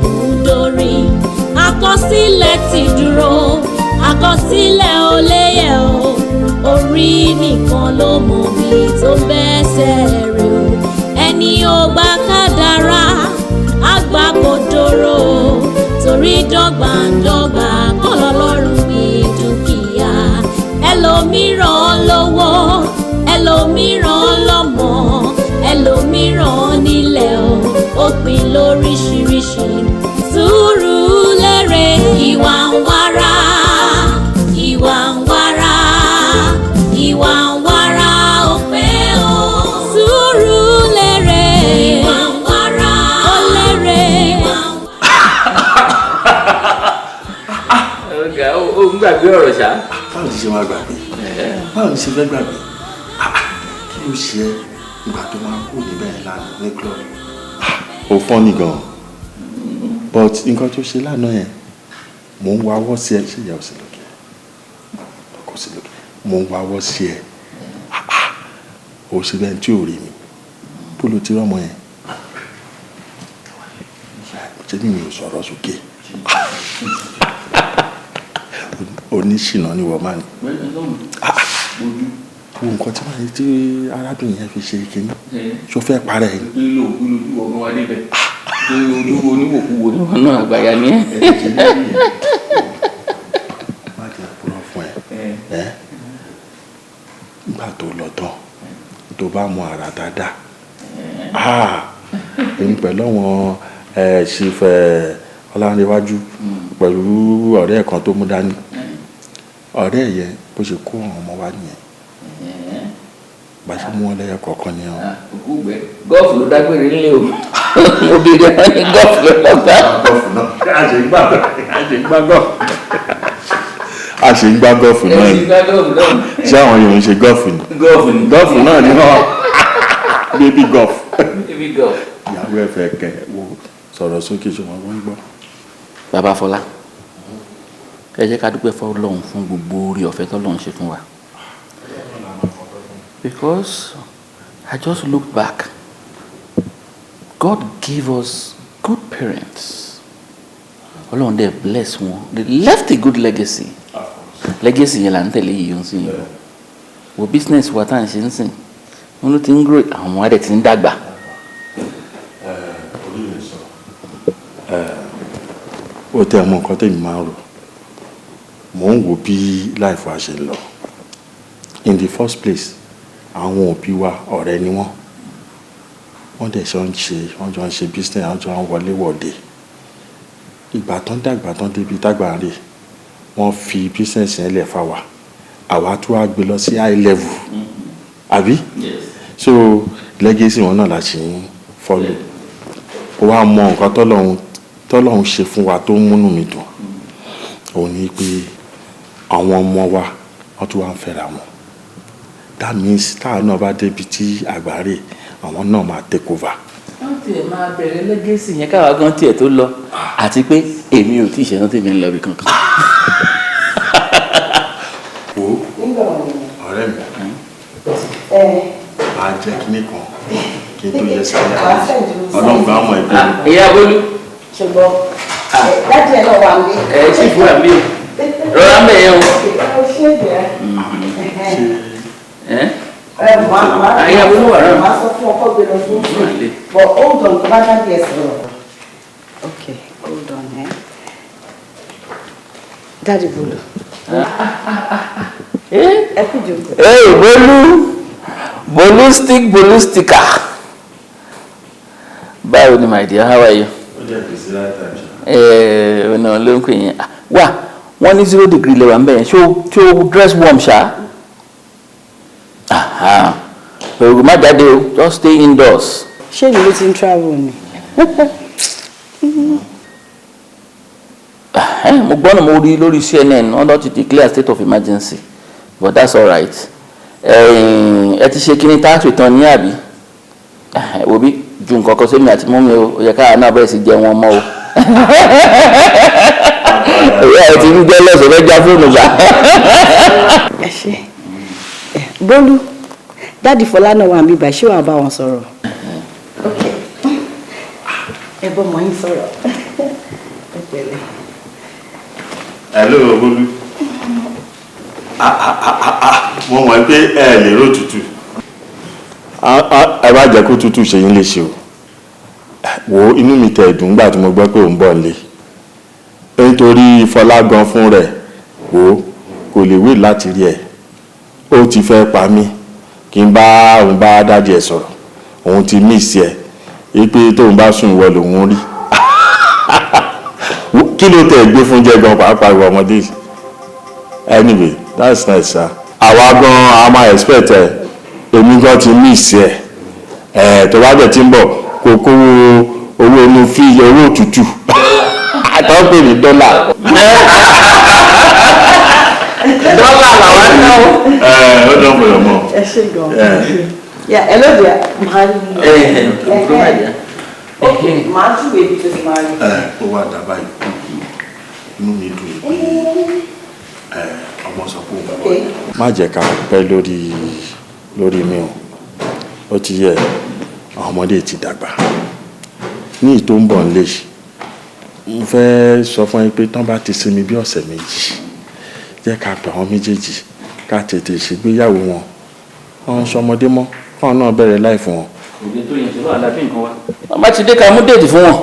Kú dórí àkọsílẹ̀ ti dúró, àkọsílẹ̀ ò léyẹ̀ o. Orí nìkan ló mọ bí tó bẹ́sẹ̀ rẹ̀ o. Ẹni ò gbà kádàrá àgbà kò dòrò, torí dọ́gbandọ́gba kọ́ lọ́lọ́run ní dúkìá. Ẹlòmíràn lówó, ẹlòmíràn lọ́mọ, ẹlòmíràn nílẹ̀ o. Ó pín lóríṣiríṣi. Sùúrù lérè. Ìwà ń wára, ìwà ń wára, ìwà ń wára ó pé o. Sùúrù lérè. Ìwà ń wára ó lérè. Ìwà ń Ọ̀gá, ó ń gbàgbé ọ̀rọ̀ ṣá. Báwo ni ṣe máa gbàgbé? Báwo ni ṣe fẹ́ gbàgbé? Kí ló ṣe ẹ́ ìgbà tó máa kú níbẹ̀ lánàá ní club? Ó funny gan, but nǹkan tó ṣe lánàá yẹn, mò ń wáwọ́ sí ẹ. Ṣé ìyá ò sí lókè? Kò sí lókè. Mò ń wáwọ́ sí ẹ, ó ṣe bẹ́ẹ̀ tí ò rí mi. Bó ló ti rọ́mọ yẹn? Ṣé ní mi ò sọ̀rọ̀ sókè? Oníṣìnà ni wọ́n máa ń wo nǹkan tí wọ́n tí arábìnrin yẹn fi ṣe kínní. Ṣó fẹ́ parẹ́ ni? Lílo òkú lójú ọgbọ́n wa débẹ̀ olúwo oníwòkúwo ní wọn náà, àgbàyà ni ẹ. Má jẹ́ purọ́ fún ẹ. Ẹ nígbà tó lọ tán, tó bá mú ara dáadáa, èmi pẹ̀lú àwọn Chief Ọlárẹ̀wájú, pẹ̀lú ọ̀rẹ́ ẹ̀ kan tó mú dání, ọ̀rẹ́ ẹ̀ yẹn, bó ṣe kó àwọn ọmọ wa nìyẹn, bá ṣe mú wọn lẹ́yọ kọ̀ọ̀kan ni wọn. Òkú gbẹ golf ló dágbére nílé o. Mo bèrè, wọn ní golf ló lọ gbá. Golf náà, a ṣe ń gbá golf, a ṣe ń gbá golf náà Ẹ ni. ti gbá golf náà. Ṣé àwọn yòó ń ṣe golf ni? Golf ni. Golf náà ni wọn, baby golf. Baby golf. Ìyàwó ẹ fẹ́ kẹ wo sọ̀rọ̀ sókè, ṣùgbọ́n wọ́n ń gbọ́. Bàbá Fọlá, ẹ jẹ́ ká dúpẹ́ fọlọ́run fún gbogbo orí ọ̀fẹ́ tọ́lọ́run ṣe fún wa, because I just look back, God gave us good parents. Ọlọ́run dẹ̀ bless wọn, they left a good legacy. Legacy yẹn là ń tẹ̀lé yìí ń sìn yìí. Wo business wa tá à ń ṣe ń sìn, wọn ló ti ń grow, àwọn ọmọ wa dẹ̀ ti ń dàgbà. Orí rẹ̀ sọ. Ó tẹ́ ọmọ nǹkan tẹ̀mí máa ń rò, mò ń wò bí life wa ṣe ń lọ. In the first place, àwọn òbí wa, ọ̀rẹ́ ni wọ́n. Wọ́n dẹ̀ ṣe ń ṣe, wọ́n jọ ń ṣe business, wọ́n jọ ń wọlé wọ̀de. Ìgbà tán dàgbà tán, débi dàgbà rè, wọ́n fi business yẹn lẹ̀ fa wa, àwa tó wá gbé lọ sí high level, àbí? So legacy wọn náà la ṣe ń follow. Ó wá mọ nǹkan tọ́lọ́hun ṣe fún wa tó ń múnú mi dùn, òun ni pé àwọn ọmọ wa, wọ́n tún wá ń fẹ́ra wọn. That means táwọn náà bá débi tí àgbáre, àwọn náà máa take over. Wọ́n tiẹ̀ máa bẹ̀rẹ̀ legacy yẹn káwa gan tiẹ̀ tó lọ, àti pé èmi ò tí ì ṣetán, tèmi ń lọ bí kankan. Wo, ọ̀rẹ́ mi, máa jẹ́ kíní kan kí n tó yẹ sáré. Ọlọ́run bá mọ̀ ẹgbẹ́ mi. Ìyá Bólú. Ṣùgbọ́n dájú ẹ̀ náà wà ní. Ẹ ṣì fún àmì o, rọra ń bẹ̀ yẹn o. Ẹ ṣe jẹ́. Ẹ Ẹ máa Ìyá Bólú wà náà. Máa sọ fún ọkọ gbé lọ fún. But hold on, tó bá dájú ẹ sọ̀rọ̀. Okay, hold on. Ẹ. Daddy Bólú. Ẹ kú jókòó. Hey, Bólú, Bólú stick, Bólú sticker. Báwo ni, my dear? How are you? Ó jẹ́ gbèsè láti tàbí. Ẹ ọ̀nà ló ń pè yẹn. Wà wọ́n ní 0 degree lẹ́wà ń bẹ̀ yẹn. Ṣó dress warm ṣá? Pẹ̀lú má jáde o, just stay indoors. Ṣé ìlú ló ti ń travel ni? Mo gbọ́ náà, mo rí lórí CNN, wọ́n lọ ti declare state of emergency, but that's all right. Ẹ ti ṣe kíní tax return ní àbí? Wo bí ju nǹkan kan sẹ́mi àti mummy o, ó yẹ káà náà bẹ̀rẹ̀ sí jẹ wọn mọ́ o. Ìyá ẹ ti ń jẹ́ lọ́sọ̀ọ́, fẹ́ já fóònù gbà. Ẹ ṣe. Bólú, Daddy Fọlá náà wà níbí báyìí, ṣé wàá bá wọn sọ̀rọ̀? Ẹ bọ́ mọ́ yín sọ̀rọ̀. Ẹ pẹ̀lẹ́. Hello, Bólú. Mo mọ̀ pé ẹ lè ró tutù. Ẹ bá jẹ́ kó tutù ṣe yín léṣe o. Wo, inú mi tẹ̀ dùn nígbà tí mo gbọ́ pé ò ń bọ̀ nílé. Nítorí Fọlá gan fún rẹ̀, wo, kò lè wait láti rí ẹ. Ó ti fẹ́ pa mí kí n bá òun bá daddy ẹ̀ sọ̀rọ̀. Òun ti miss ẹ. Ipe tóun bá sùn, ìwọ lòun rí. Kí ló tẹ̀ gbé fún jẹ gan pàápàá, ìwọ ọmọdé yìí? Anyway, that's nice, sir. Àwa gan a máa expect ẹ. Èmi gan ti miss ẹ. Ẹ tó bá jẹ́ tí ń bọ̀, kó kówó owó inú fi owó òtútù àtọ́ pè ní dọ́là. Dọ́là làwọn ń ná. Ẹ ó dán pẹ̀lú mọ́. Ẹ ṣé gan. Yeah, hello there. Màá Ẹ ẹ ẹ. Ok, màá júwèé ibi tó ti máa rí. Ẹ ó wà dá báyìí, inú mi dùn pé ẹ ọmọ sọ pé òun bọ̀. Má jẹ́ ká pẹ́ lórí mi o. Ó ti yẹ, àwọn ọmọdé ti dàgbà ní ìtò ń bọ̀ nílé yìí. Mo fẹ́ sọ fún yín pé tán bá ti sinmi bí ọ̀sẹ̀ 2, jẹ́ ká pè àwọn méjèèjì, ká tètè ṣègbéyàwó wọn. Wọ́n ń sọmọdé mọ́, káwọn náà bẹ̀rẹ̀ láì fún wọn. Òde tó yẹn ṣe wà lábí nǹkan wa. Wọ́n bá ti dé, ká mú date fún wọn.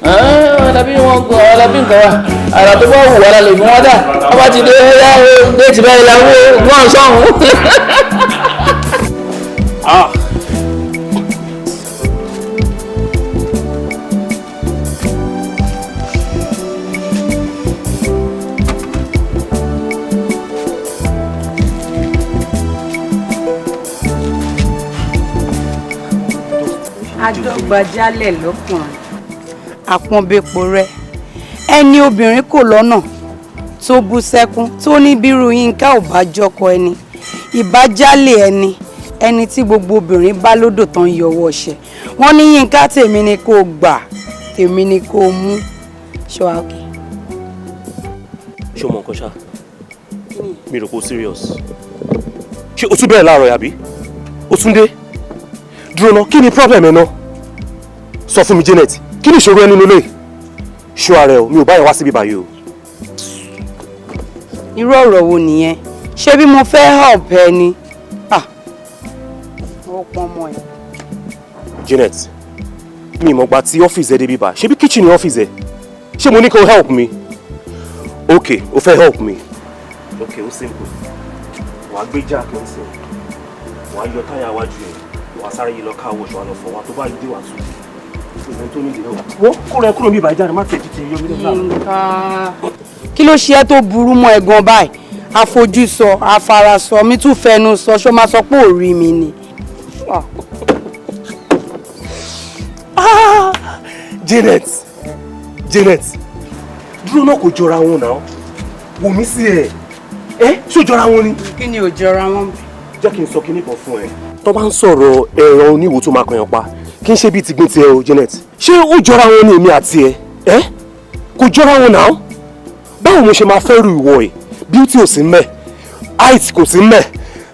Alábí wọn gan, alábí nǹkan wa. Àrà tó bá wù wá la lè fún wọn dà. Wọ́n bá ti dé, ó date báyìí la wó wọ́n sọ̀hún. Ah. Adọ́gbajálẹ̀ lọ́kùnrin àpọ́nbẹ́pọ̀ rẹ, ẹni obìnrin kò lọ́nà tó bú sẹ́kún, tó ní bírú Yínká ò bá jọkọ ẹni, ìbájálẹ̀ ẹni, ẹni tí gbogbo obìnrin bá lódò tán yọwọ́ ọṣẹ. Wọ́n ní Yínká, tèmi ni kò gbà, tèmi ni kò mú ṣọ́ àkè. Ṣé o mọ nǹkan ṣá? Mi rò pé o serious. Ṣé o tún bẹ̀rẹ̀ láàárọ̀ yàbí o tún dé? Dúró ná, kí ni problem ẹ ná? Sọ fún mi, Janet, kí ni ìṣòro ẹ nínú ilé? Ṣọ́ ara ẹ o, mi ò bá yẹn wá síbí báyìí o. Irú ọ̀rọ̀ wo nìyẹn? Ṣé bí mo fẹ́ help ẹ ni? Ah, ó pọn ọmọ ẹ. Janet, mi ìmọ̀ gba tí ọ́fíìsì ẹ débi bá. Ṣé bí kitchen ni ọ́fíìsì ẹ? Ṣé mo ní kó help mi? Ok, o fẹ́ help mi. Ok, ó simple. Wàá gbé jack ń sìn, wàá yọ táyà wájú ẹ, wàá sáré yìí lọ car wash, wàá lọ fọ wàá. Tó bá dé, wàá tún ìwọ̀n tó ní ìdílé wọ́n kó rẹ kúrò ní ìbàjẹ́. Má tẹ̀ títí yọ mí lẹ́nu. Yínká, kí ló ṣe ẹ́ tó burú mọ́ ẹ gan báyìí? Àfojúsọ, àfarasọ, mi tún fẹnu sọ. Ṣó máa sọ pé ò rí mi ni? Ah, Janet, Janet, dúró náà, kò jọra wọn náà. Wò mí sí ẹ ẹ, ṣó jọra wọn ni? Kí ni ò jọra wọn? Jẹ́ kí n sọ kinní kan fún ẹ. Tó bá ń sọ̀rọ̀ ẹran oníwo tó máa kọyàn pa, kí n ṣe bíi tìgbín tiẹ̀ o. Janet, ṣé ó jọra wọn ní èmi àti ẹ? Ẹ kò jọra wọn náà. Báwo mo ṣe máa fẹ́ ru ìwọ ẹ̀? Beauty ò sí mẹ́, height kò sí mẹ́,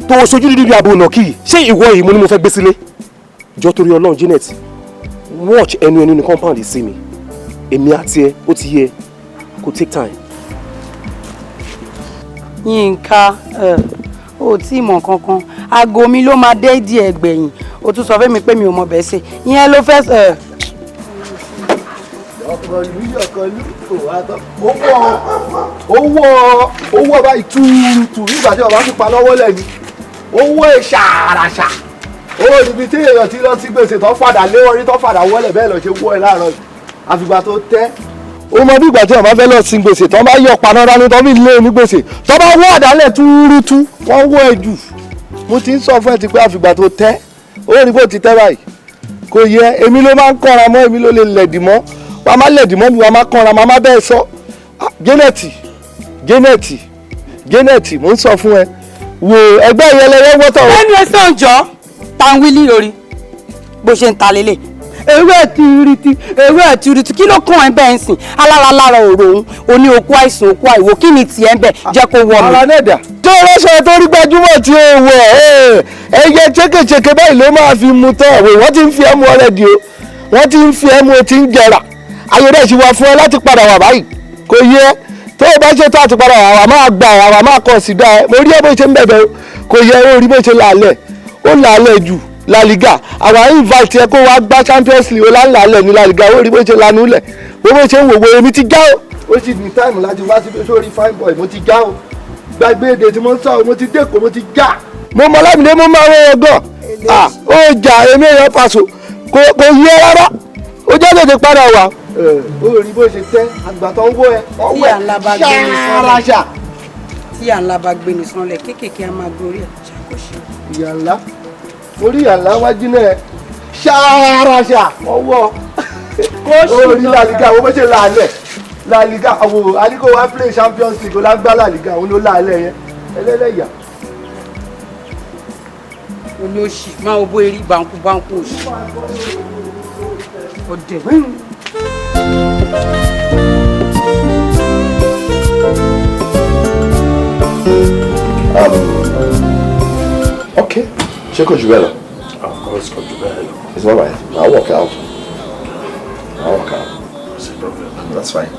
tó o ṣojú dúdú bí abo nàkì. Ṣé ìwọ yìí mo ní mo fẹ́ gbé sílé? Jọ, torí Ọlọ́run, Janet, watch ẹnu ẹnu ní compound sí mi. Èmi àti ẹ, ó ti yẹ kó take time. Yínká, ò tí ì mọ̀ kankan. Aago mi ló máa dé díẹ̀ gbẹ̀yìn. O tún sọ fún mi pé mi ò mọ̀ bẹ́ẹ̀ ṣe ìyẹn ló fẹ́. Ọkọlù yọkọlù kò wá tán. Owó owó báyìí túùtù nígbà tí ọba fi pa lọ́wọ́ lẹ́ni owó ṣàràṣà. Owó ibi tí èèyàn ti lọ sí gbèsè tó fàdà lé orí, tó fàdà wọlé bẹ́ẹ̀ lọ ṣe wọ́ ẹ láàárọ̀ yìí. Àfìgbà tó tẹ́ ó mọ bí ìgbà tí ọba fẹ́ lọ sí gbèsè tó bá yọ paná dání, tó fi lé ní gbèsè, tó bá wọ́ àdálẹ̀ túrútú, wọ́n wọ́ ẹ jù. Mo ti ń sọ fún ẹ ti pé àfìgbà tó tẹ́ ó rí bó ti tẹ́ báyìí, kò yẹ. Èmi ló máa ń kọ́ra mọ́, èmi ló lè lẹ̀dì mọ́. Wàá má lẹ̀dì mọ́ mi, wàá má kọ́ra, má má bẹ́ẹ̀ sọ. Janet, Janet, Janet, mo ń sọ fún ẹ, wo ẹgbẹ́ ìyẹlẹyẹ wọ́tọ̀. Ẹnu ẹ sànjọ tanwili lórí bó ṣe ń ta lélẹ̀. Ewé tìrìtì, ewé tìrìtì, kí ló kàn ẹ́ bẹ́ẹ̀ ń sìn? Alára òrò òun oní okú àìsàn, okú àìwò. Kí ni tiẹ̀ ń bẹ̀? Jẹ́ kó wọ mi. Ara náà dà. Tó rọ́ṣọ tó rí gbajúmọ̀ tí ó wọ̀, ẹyẹ ṣékèṣèké báyìí ló máa fi mu tán. Òwe wọ́n ti ń fi ẹ́ mu already o. Wọ́n ti ń fi ẹ́ mú, o ti ń jẹrà. Ayé rẹ̀ sì wà fún ẹ láti padà wà báyìí. Kò yẹ tó o bá ṣe tó àti padà wà, wà máa gbà, wà máa kọ̀ sí dá ẹ. Mo rí ẹ bó ṣe ń bẹ̀bẹ̀ o. Kò yẹ o rí bó ṣe làálẹ̀, ó làálẹ̀ jù. La Liga, àwa invite ẹ kó wá gbá Champions League, ó láńlàálẹ̀ ní La Liga. Ó rí bó ṣe lanú lẹ̀, ó bó ṣe ń wòwò. Èmi ti já o. Ó sì ní time láti wá síbi sórí fine boy. Mo ti já o, gbàgbé èdè tí mo ń sọ. Mo ti dẹ́kọ̀, mo ti já. Mo mọ Lámìdé, mo máa wọ́n gan. Ah, ó jà èmi èèyàn pàṣọ, kò yẹ rárá. Ó jẹ́ tètè padà wá. Ó rí bó ṣe tẹ́ àgbà tó ń wó ẹ ọwọ́ Tí à ń la bá ẹ gbé ní sọ́lẹ̀. ṣááràṣà. Tí à ń la bá gbé ní sanlẹ̀, kéékèèké á máa gorí ẹ̀ ṣàkóso. Ìyà ńlá orí, ìyà ńlá wájú náà, ṣááràṣà ọwọ́. Ó rí La Liga, wo bó ṣe làálẹ̀ La Liga. Àwò àníkó wá play Champions League, ó lágbá La Liga, òun ló làálẹ̀ yẹn ẹlẹ́lẹ́yà. Olóṣì máa wo bó erí banku banku òṣì ọdẹ. Okay. Ṣé kò jù bẹ́ẹ̀ lọ? Of course, kò jù bẹ́ẹ̀ lọ. It's all right. I'll work out. I'll work out. Kò sí problem. That's fine.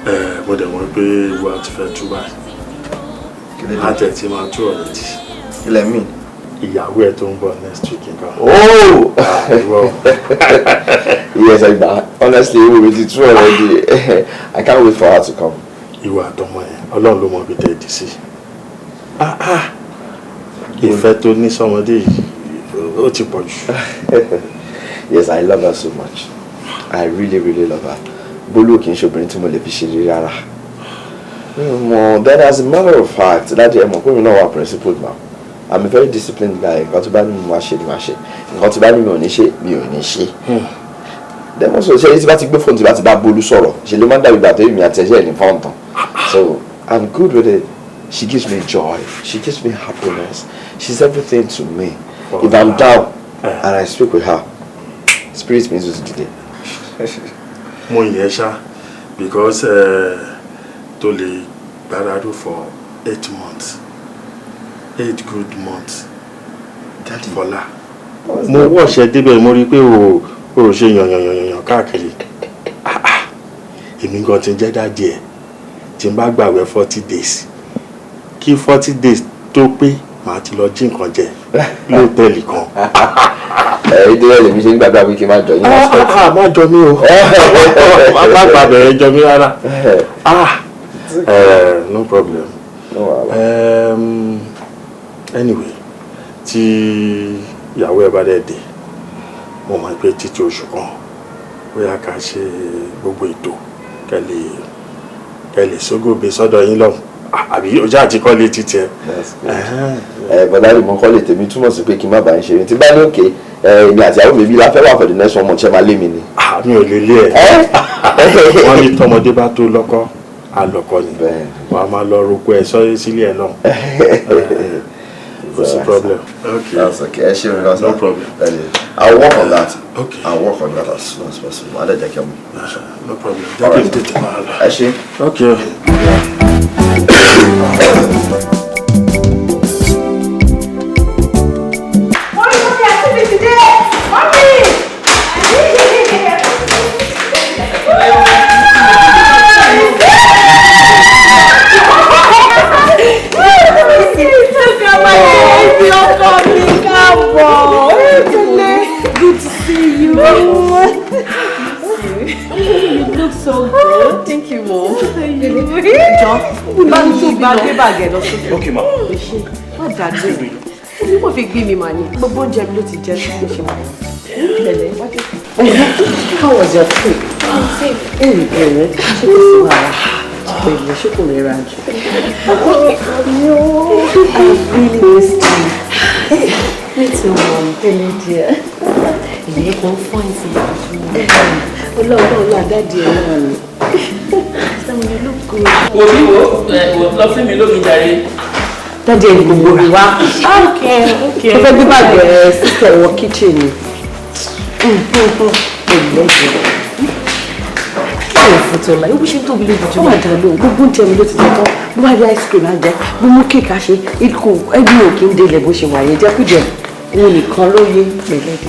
Ẹ mo dẹ̀ mọ̀ pé ìwọ àti fẹ́ tú báyìí. Àtẹ̀ tí máa tú ọ̀rẹ́ tì. Ilẹ̀ mi. Ìyàwó ẹ̀ tó ń bọ̀ next week nǹkan. Oh! Ìwọ. Yes, I, honestly, we will be through already. I can't wait for her to come. Ìwọ àtọmọ yẹn, Ọlọ́run ló mọ ibi tẹ́ ẹ dì sí. Ah, ah. Ìfẹ́ tó ní sọmọdé yìí, ó ti pọ̀ jù. Yes, I love her so much. I really, really love her. Bólú kì í ṣe obìnrin tí mo lè fi ṣeré rárá. Mo then, as a matter of fact, daddy, ẹ mọ̀ pé mi náà wà principled now. I'm a very disciplined guy. Nǹkan tó bá ní mo máa ṣe ni máa ṣe. Nǹkan tó bá ní mi ò ní ṣe, mi ò ní ṣe. Then also, ṣe tí bá ti gbé fóònù, tí bá ti bá Bólú sọ̀rọ̀, ṣe ló máa ń dàbí ìgbà tó èmi àti ẹ̀ṣẹ̀ ní fọ́ọ̀n tán. So I'm good with it. She gives me joy. She gives me happiness. She's everything to me. If I'm down and I speak with her, spirit means to today. Mo yẹ ṣá because tó lè gbáradù for 8 months, 8 good months. Daddy. Fọlá, mo wọ̀ṣẹ́ débẹ̀, mo rí i pé o ò ṣe yànyànyànyàn káàkiri. Ah, ah. Èmi gan ti jẹ́ daddy ẹ̀, tí n bá gbàwẹ̀ 40 days, kí 40 days tó pé, màá ti lọ jí nǹkan jẹ lóòtẹ́ẹ̀lì kan. Ẹ ìdílé lèmi ṣe ń gbàgbà pé kí n má jọ yín. Ah, ah, ah, má jọ mí o, má gbàgbẹ́ jọ mí rárá. Ah, no problem. No wahala. Anyway, tí ìyàwó ẹ bá dẹ̀ dé, mo mọ̀ pé títí oṣù kan, bóyá ká ṣe gbogbo ètò kẹ́ lè sógòbè sọ́dọ̀ yín lọ́hùn, àbí ojú àti kọ́lé títí ẹ. That's good. Ẹ bọ́dá lè mọ kọ́lé tèmi túmọ̀ sí pé kí n má bàa ń ṣeré. Tí bá ní òkè, èmi àti àwọn bèbí la fẹ́ wà for the next one month, ṣe máa lé mi ni? Ah, mi ò lè lé ẹ. Wọ́n ní tọmọdé bá tó lọ́kọ́, àlọ́kọ́ ni. Bẹ́ẹ̀ni. Wàá máa lọ roko ẹ sọ sílé ẹ náà, kò sí problem. Okay. That's okay. Ẹ ṣe mi lọ. No problem. I'll work on that. Okay. I'll work on that as soon as possible. Adé jẹ́ kí ẹ mú. No problem, jẹ́ kí n tètè máa lọ. Ẹ ṣe. Okay. Mommy, mommy, àti mi ti dé. Mommy! Ọkọ mi, káàbọ̀. Good to see you. You look so good. Thank you, Mom. Jọ, bá mi tó bá gbé bàgẹ̀ lọ sókè. Okay, ma. Má dàgbé. Ní mo fi gbé mi mà ní. Gbogbo oúnjẹ mi ló ti jẹ tó ṣe wà. Pẹ̀lẹ́. How was your trip? Pẹ̀lẹ́, ṣé kò sí wàhálà? Pẹ̀lẹ́, ṣé kò rẹra jù? I really missed you. Me too, Mom. Pẹ̀lẹ́ díẹ̀. Ìyẹn kan fún àìsàn ìgbàjúmọ̀. Ọlọ́run ọlọ́run àdáàdì ẹ̀ náà ni. Sam, you look good. Wo bí wo ẹ wò lọ fún mi lómi jàre. Daddy ẹ̀ ní gbogbo rẹ̀ wá. Okay. Mo fẹ́ gbé bàgẹ̀ ẹ̀ sísẹ̀ wọ kitchen ni. Pẹ̀lẹ́ jù. Kí ló fún Tọ́lá? Ibi ṣe ń tóbi Ó lójoojúmọ́. mà dá lóhùn, gbogbo oúnjẹ mi ló ti jẹ tán. Bó bá rí ice cream á jẹ, bó mú kéèkì á ṣe, ikú ẹbí ò kí ń délẹ̀ bó ṣe wà yẹn jẹ́kújẹ. Òun nìkan ló yé. Pẹ̀lẹ́ dì.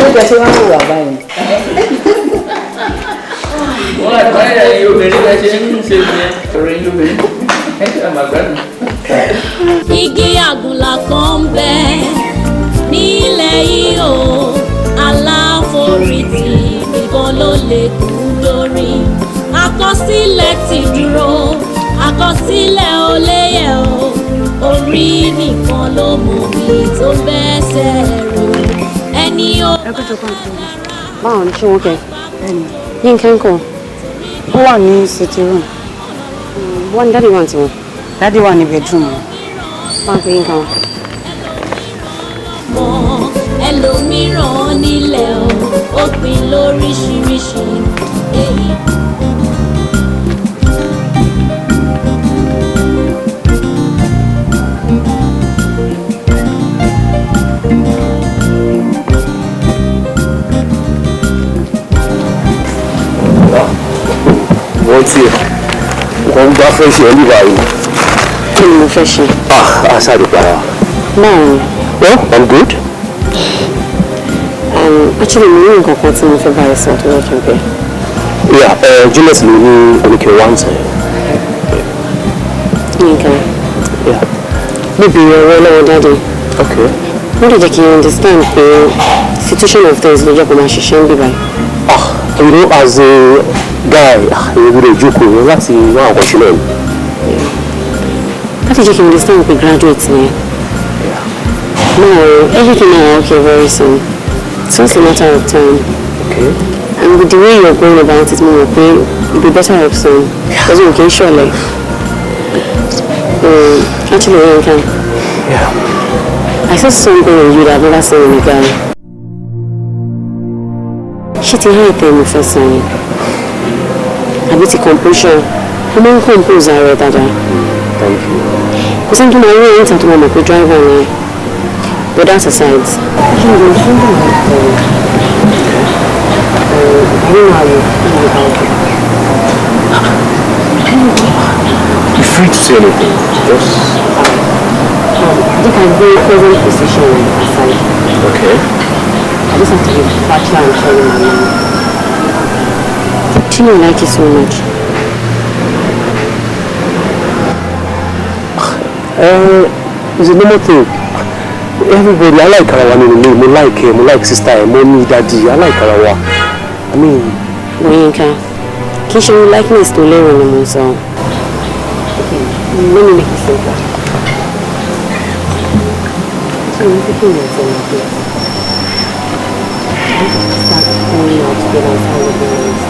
Ṣé tẹ ṣe wá ń wà báyìí? Wọ́n àgbáyé ẹ̀yin obìnrin bẹ́ẹ̀ ṣe ń ṣe nìyẹn. Ọ̀rọ̀ ẹ̀yin obìnrin ẹ̀ ṣe àmàgbádùn. Igi àgùnlà kan ń bẹ nílẹ̀ yìí o, aláforítì nìkan ló lè kú lórí. Àkọsílẹ̀ ti dúró, àkọsílẹ̀ ò lè yẹ̀ o, orí nìkan ló mọ mi tó bẹ́sẹ̀ rò ẹni ó. Báwo ni ṣé wọ́n kẹ́? Yínká ń kọ́. Ó wà ní sitting room. Wọ́n ní daddy wà tiwọn. Daddy wà ní bedroom wọn. Báwo ni Yínká wọn? Mọ ẹlòmíràn nílẹ̀ o, ó pin lóríṣiríṣi èyí. Wọ́n tiẹ̀ wọ́n gbá fresh air níbà yìí. Kí ni mo fẹ́ ṣe? Ah, aṣáájú para. Báwo ni? Well, I'm good. Actually, mo ní nǹkan kan tí mo fẹ́ bá ẹ sọ tó yẹ kí n pẹ́. Yeah, Juliet ló ní oníkẹ́ wá ń sẹ́. Yínká. Yeah. Mo béèrè ọ̀rọ̀ lọ́wọ́ daddy. Okay. Wọ́n lè jẹ́ kí n understand pé situation of things ló jẹ́ kó máa ṣiṣẹ́ ń bí báyìí. Ah, you know, as a guy, èmi gbọ́dọ̀ jókòó láti wá àkọ́ṣe náà ni. Láti jẹ́ kí n understand pé graduate ni ẹ. No, everything will okay very soon. It's just a matter of time. Okay. And with the way you're going about it, mo mọ̀ pé you'll be better off soon. Because we can surely. Actually, Yinka. Yeah. I saw something in you that I've never seen in a guy. Ṣé ti hàn ìtẹ̀ mo fẹ́ sọ ni? Àbí ti composure? Mo máa ń compose ara ẹ̀ dáadáa. Thank you. Kò sẹ́ni tó máa rí ẹ̀yìn tàbí tó máa mọ̀ pé driver ni. But that aside, actually, there's something I think. I don't know how you feel about it. You're free to say anything. Just. I think I'm very present position aside. Okay. I just have to be factual and tell you my mind. Do you know I like you so much? It's a normal thing. Everybody, I like ara wa nínú ilé, mo like ẹ, mo like sister ẹ, mommy, daddy, I like ara wa. I mean. Yinka, kì í ṣe irú likeness tó lérò ni mo ń sọ. Okay, let me make it simple. So I'm thinking of something like this. I want to start going out together and start living lives.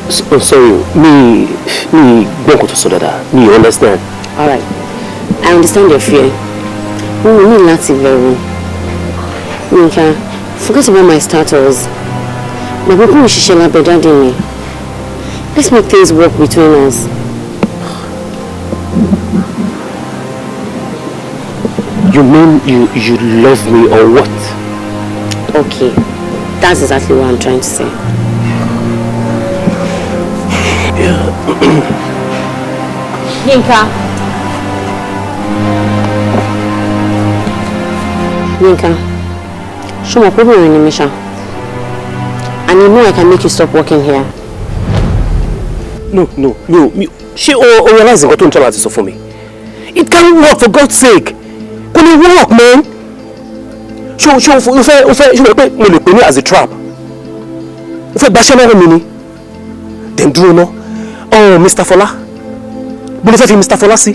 So, sorry, mi gbọ́ nǹkan tó sọ dáadáa, mi understand. All right, I understand your fear. Mo ò ní láti bẹ̀rù. Yinka, forget about my status. Bàbá kúrò ṣiṣẹ́ lábẹ́ daddy mi. Let's make things work between us. You mean you love me or what? Okay, that's exactly what I'm trying to say. Yeah. Yinka. Yinka, ṣé o mọ̀ pé obìnrin ni mí ṣá? And you know I can make you stop working here. No, no, no. Ṣé o realize nǹkan tó ń tọ́ láti sọ fún mi? It can't work, for God's sake. Kò lè work, man. Ṣé o fẹ́ ṣé o pé mo lè pè ní as a trap? O fẹ́ gbaṣẹ́ lọ́rùn mi ni? Then dúró ná. Oh, Mr. Fọlá. Mo lè fẹ́ fi Mr. Fọlá sí.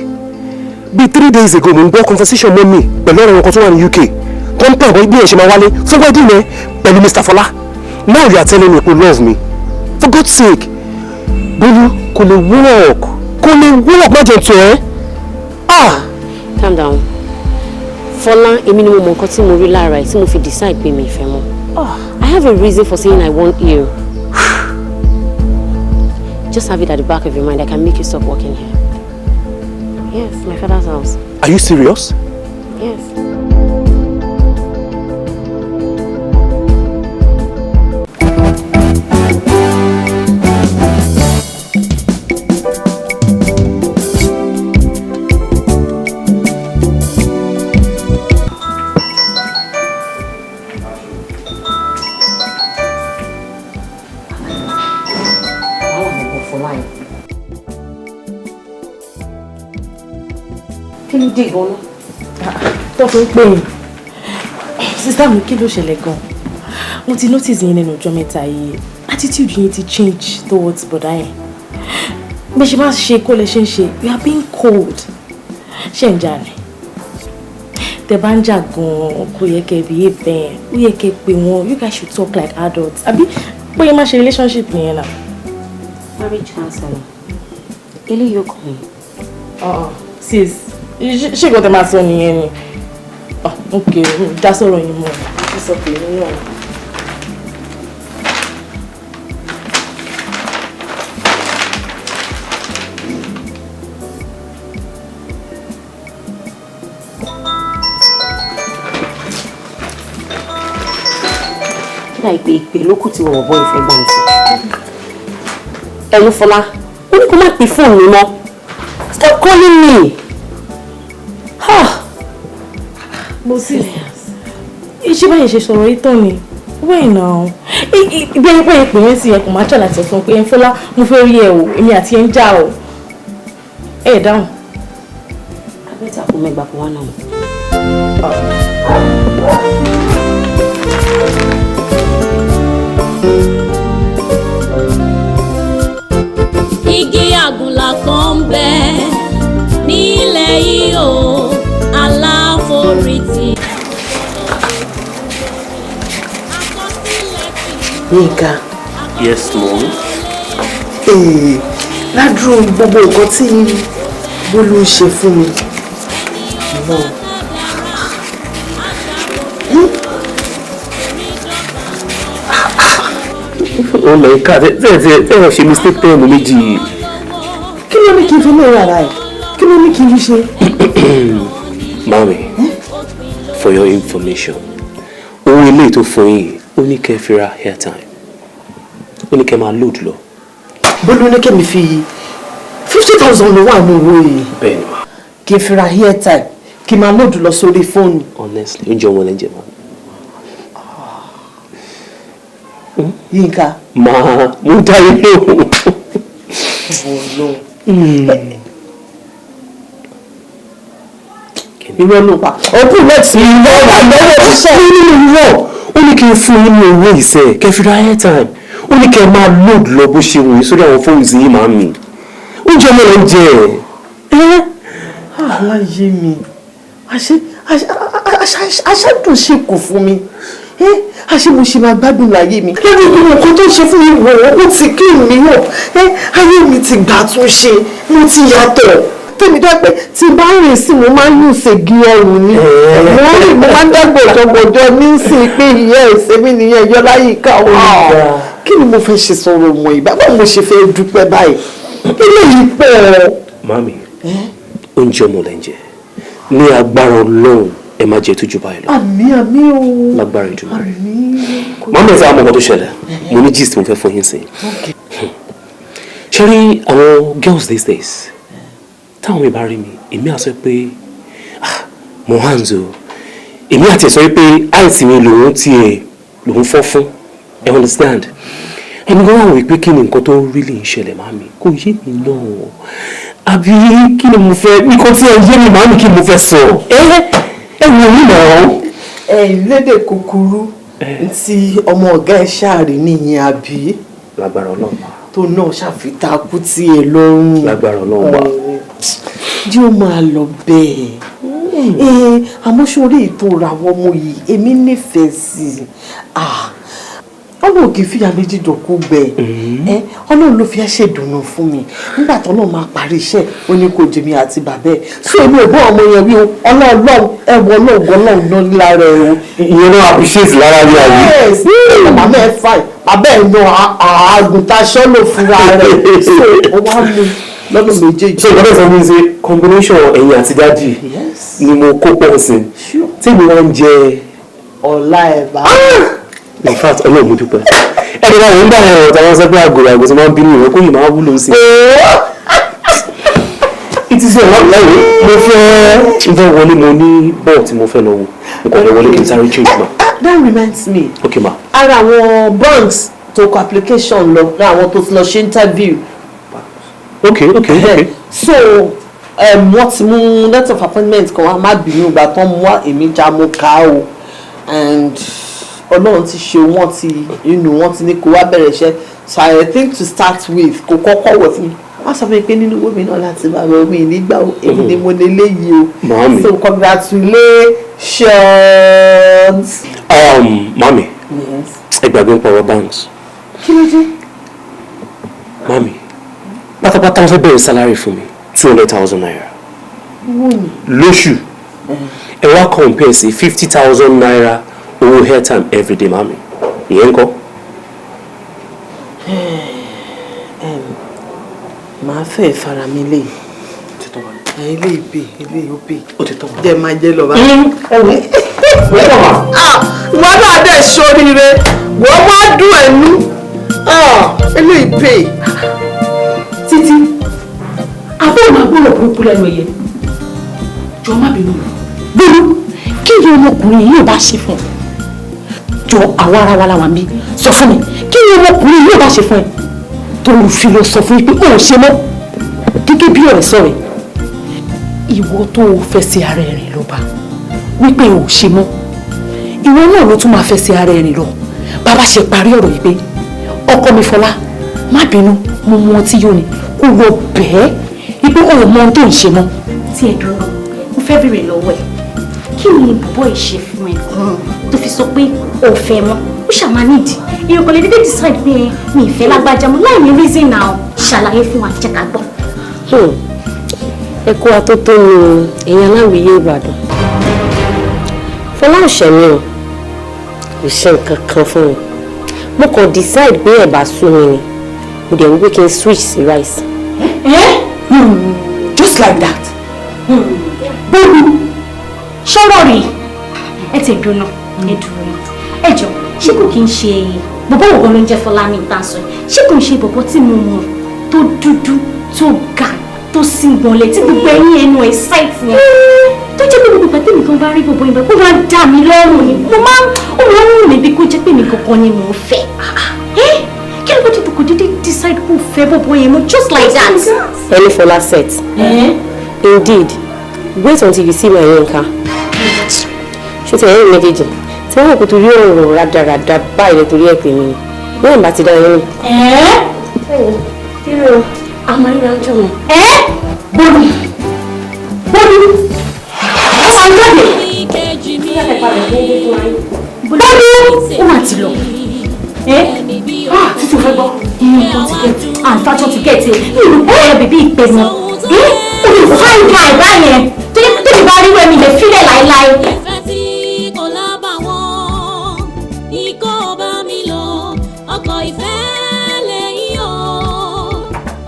Bí 3 days ago, mo ń gbọ́ conversation mọ́ mi pẹ̀lú ọ̀rọ̀ kan tó wà ní UK. Tó ń pẹ̀ bí ẹ̀ ṣe máa wálé fún wedding ẹ pẹ̀lú Mr. Fọlá. Now you are telling me you love me. For God's sake. Bólú, kò lè work. Kò lè work, má jẹ́ tó ẹ́. Ah! Calm down. Fọlá, èmi ni mo mọ nǹkan tí mo rí lára ẹ̀ tí mo fi decide pé mi ì fẹ́ mọ́. I have a reason for saying I want you. Just have it at the back of your mind. I can make you stop working here. Yes, my father's house. Are you serious? Yes. Kí ló dé gan-an? Tó fi ń pè yín. Sister mi, kí ló ṣẹlẹ̀ gan? Mo ti notice yín lẹ́nu ọjọ́ mẹ́ta yìí. Attitude yín ti change towards bọ̀dá yẹn. Bẹ́ẹ̀ ṣe máa ṣe kó lẹ ṣe ń ṣe. You are being cold. Ṣé ń jà ni? Tẹ bá ń jà gan-an, kò yẹ kẹ́ behave bẹ́ẹ̀. Ó yẹ kẹ́ pè wọ́n. You guys should talk like adults. Àbí bóyá má ṣe relationship nìyẹn náà. Marriage counselor. Eléyìí ò kàn mí. Sis, ṣé nǹkan tẹ máa sọ nìyẹn ni? Ah, ok, dá sọ̀rọ̀ yín mọ́. Mo sọ pé èmi náà. Kí náà ìpè ìpè ló kù tí wọ́n bọ́ ìfẹ́ gbà ń sí. Ẹ̀yin Fọlá, ó ní kó má pè fóònù mi mọ́. Stop calling me. Mo sì ṣé báyìí ṣe sọ̀rọ̀ yìí tán ni? Wait now. Ibi ẹni pé ìpè yẹn sì yẹ kò máa ṣàlàyé sọ fún pé ẹ ń Fọlá, mo fẹ́ rí ẹ o, èmi àti ẹ ń jà o. Ẹ dáhùn. Abẹ́ta kò mẹ́gbàá kó wá náà. Igi àgùnlà kan ń bẹ nílẹ̀ yìí o, aláforítì. Yínká. Yes, mom. Ee, ládùúrú gbogbo nǹkan tí Bólú ń ṣe fún mi. Náà. Oh my God, tẹ́ ẹ ṣe mistake tẹ́ ẹ mú méjì. Kí ló ní kí n fi lè rárá ẹ̀? Kí ló ní kí n fi ṣe? Mami, for your information, owó ilé tó fún yín, ó ní kẹ́ fi ra airtime, ó ní kẹ́ máa load lọ. Bólú ní kẹ́mi fi 50,000 ló wà ní owó yìí. Bẹ́ẹ̀ni ma. Kí n fi ra airtime, kí n máa load lọ sórí fóònù. Honestly, oúnjẹ wọn lẹ ń jẹ ma. Yínká. Máa mo dá ilé o. Irọ́ ló pa. Òkú lẹ́tì irọ́ lọ́wọ́ ṣiṣẹ́. Nínú irọ́, ó ní kí n fún yín ní owó ìṣe kẹ́ fi ra airtime, ó ní kẹ́ máa load lọ bó ṣe wù yín sórí àwọn fóònù yìí màá mi. Oúnjẹ ọmọ rẹ̀ ń jẹ ẹ̀. Aláyé mi, aṣáàdùn ṣe kò fún mi, àṣé mo ṣe máa gbádùn láyé mi. Lẹ́nu gbogbo nǹkan tó ń ṣe fún mi wò ó ti kí mi wọ̀, ayé mi ti gbà tún ṣe, mo ti yàtọ̀. Tèmi dá pé tí bá rìn sí mo máa ń yùn ṣègi ọrùn ni. Mo rìn mo máa ń dàgbò jọgbọjọ ní sí pé ìyá ẹ̀sẹ̀ mi nìyẹn yọ láyìíká òun. Kí ni mo fẹ́ ṣe sọ̀rọ̀ mọ̀ ìbá? Báwo mo ṣe fẹ́ dúpẹ́ báyìí? Eléyìí pọ̀. Mami, oúnjẹ ọmọ lẹ ń jẹ. Ní agbára Ọlọ́run, ẹ máa jẹ tójú báyìí lọ. Àmín àmín o. Lágbára Èdùmàrè. Àmín. Màmá ẹ̀ sábà mọ nǹkan tó ṣẹlẹ̀. Mo ní gist mo fẹ́ fún yín sí. Ṣé rí àwọn girls these days? Táwọn mi bá rí mi, èmi á sọ pé mo hands o. Èmi àti ẹ̀ sọ pé àìsí mi lòun tiẹ̀ lòun fọ́ fún. I understand. Ẹni kan wà wí pé kí ni nǹkan tó really ń ṣẹlẹ̀ màmí? Kò yé mi náà. Àbí kí ni mo fẹ́? Nǹkan tí ẹ yé mi màmí, kí ni mo fẹ́ sọ? Ẹ wò mí náà. Ẹ lédè kúkúrú, tí ọmọ ọ̀gá ẹ ṣáàrí nìyẹn àbí? Lágbára Ọlọ́run. Tó náà ṣàfitakú tí ẹ lọ́rùn. Lágbára Ọlọ́run wà. Jí ó máa lọ bẹ́ẹ̀. Àmọ́ sórí ètò ìràwọ̀ ọmọ yìí, èmi nífẹ̀ẹ́ sí i. Ọlọ́run kì í fìyà méjì dọ̀kú gbẹ. Ọlọ́run ló fi ẹ́ ṣèdùnnú fún mi. Nígbà tó náà máa parí iṣẹ́, ó ní kò jèmi àti bàbá ẹ̀. So èmi ò bọ́ ọmọ yẹn wí o, Ọlọ́run ẹ̀wọ̀ Ọlọ́run Ọlọ́run náà lára ẹ̀ o. Ìyẹn náà appreciate lára rí àyè. Yes, màmá ẹ̀ fà ẹ̀, bàbá ẹ̀ náà àgùntàn aṣọ́ ló fúnra rẹ̀. So ó wá mú lọ́nà méjèèjì. So ìgbàdàn sọ fún mi ṣe combination ẹ̀yin àti daddy ni mo kó pọ̀ sí. Tí mi wá ń jẹ ọ̀la ẹ̀ bá. In fact, Ọlọ́run mo dúpẹ́. Ẹni máa ń bá ẹ̀rọ táwọn sọ pé àgòrò àgò tí máa ń bínú ìwé kó yìí máa wúlò sí. It is ọ̀rọ̀ lẹ́yìn mo fẹ́ wọlé, mo ní bọ́ọ̀ tí mo fẹ́ lọ wò. Mo kàn fẹ́ wọlé kí n sáré change ma. That reminds me. Okay ma. Ara àwọn banks tó kọ application lọ, láwọn tó ti lọ ṣe interview. Okay. So Wọ́n ti mú letter of appointment kan wá. Má bínú, ìgbà tán mú wá, èmi já mo kà á o, and Ọlọ́run ti ṣe, wọ́n ti inú wọ́n ti ní kó wá bẹ̀rẹ̀ iṣẹ́. So I think to start with, kó kọ́kọ́ wọ̀ fún mi. Wọ́n sọ fún mi pé nínú owó mi náà láti máa rọ mi nígbà o, èmi ni mo lè léyìí o. Màámi. So congratulations. Mami. Yes. Ẹ gbàgbé ń pọ̀rọ̀ banks. Kí ló dé? Mami, pátápátá wọ́n fẹ́ bẹ̀rẹ̀ salary fún mi, ₦200,000 Owó ni. lóṣù. Ẹ wá compare sí ₦50,000 owó airtime everyday, mami. Ìyẹn ń kọ́? Màá fẹ́ fara mi lé ilé ìpè, ilé ìpè jẹ́ máa jẹ́ lọ bá. Wọ́n náà dẹ̀ ṣoríire, wọ́n wá dùn ẹ̀nu ilé ìpè. Títí, àbúrò máa gbọ́dọ̀ burúkú lẹ́nu ẹ̀yẹ. Jọ, má bínú. Bólú, kí ni ọmọkùnrin yìí ò bá ṣe fún ọ? Jọ, àwa ara wa la wà ń bí. Sọ fún mi, kí ni ọmọkùnrin yìí ò bá ṣe fún ẹ tó ń fi lọ sọ fún yín pé ó ò ṣe mọ́ gẹ́gẹ́ bí ọ̀rẹ́ sọ̀rẹ́? Ìwọ tó o fẹsẹ̀ ara ẹ̀ rìn lọ bá wípé o ò ṣe mọ́, ìwọ náà ló tún máa fẹsẹ̀ ara ẹ̀ rìn lọ. Bàbá ṣe parí ọ̀rọ̀ yìí pé, ọkọ mi Fọlá, má bínú, mo mu ọtí yóò ní kó lọ bẹ́ẹ̀ wípé o ò mọ ohun tó ń ṣe mọ́. Tí ẹ dúró, mo fẹ́ béèrè lọ́wọ́ ẹ̀, kí ni bọ̀bọ̀ yìí ṣe fún ẹ gan-an tó fi sọ pé ò fẹ́ mọ́? Ó ṣàmà nídìí. Èèyàn kò lè dédé decide pé mi ì fẹ́ lágbájá mọ́ láì ní reason now. Ṣàlàyé fún wa, jẹ́ ká gbọ́. Ẹ kó atótó ni ẹ̀yin aláwìyé Ìbàdàn. Fọlá ò ṣẹ̀ mí o, kò ṣe nǹkan kan fún mi. Mo kàn decide pé ẹ̀bà sú mi ni, mo dẹ̀ wípé kí n switch sí rice. Just like that? Bólú, ṣọ́rọ̀ rèé? Ẹ ti dúró náà, ẹ dúró náà, ẹ jọ, ṣé kò kí n ṣe bọ̀bọ̀ ògan ló ń jẹ́ Fọlá ní ìta sọ yìí? Ṣé kò ń ṣe bọ̀bọ̀ tí mo mọ̀, tó dúdú, tó ga, tó síngbọnlẹ̀, tí gbogbo ẹ̀yìn ẹnu ẹ̀ ṣáìtì yẹn, tó jẹ́ pé gbogbo ìgbà tèmi kan bá rí bọ̀bọ̀ yẹn báyìí, ó máa ń dà mí lọ́rùn ni, mo máa ń ó máa ń wù mí bí kó jẹ́ pé mi kankan ni mò ń fẹ́? Kí ló dé tó kò dédé decide kó fẹ́ bọ̀bọ̀ yẹn mọ́ just like that? Ẹni Fọlá set. Indeed, wait until you see my Yinka. Ṣé ti ẹ̀yìn méjèèjì tí wọ́n kò torí ọ̀rọ̀ rádaràda báyìí nítorí ẹ̀ pè mí ni wọ́n bá ti dá yín. Irú àmọ́ ìrìn àjò mi. Bólú, Bólú, ó máa ń jáde. Bólú, ó mà ti lọ. Ah, Títí, o fẹ́ gbọ́? Wọ́n ti get àǹfààní, wọ́n ti get ẹ̀ ní ìlú bẹ́ẹ̀ bèbí ìpè mọ́. Ó lè fine guy báyẹn tó yẹ tó lè bá rí wẹ̀mí lè fílẹ̀ láéláé. Ìfẹ́ tí kò lábàwọ́n, ikọ́ bá mi lọ, ọkọ̀ ìfẹ́ lẹ́yìn o.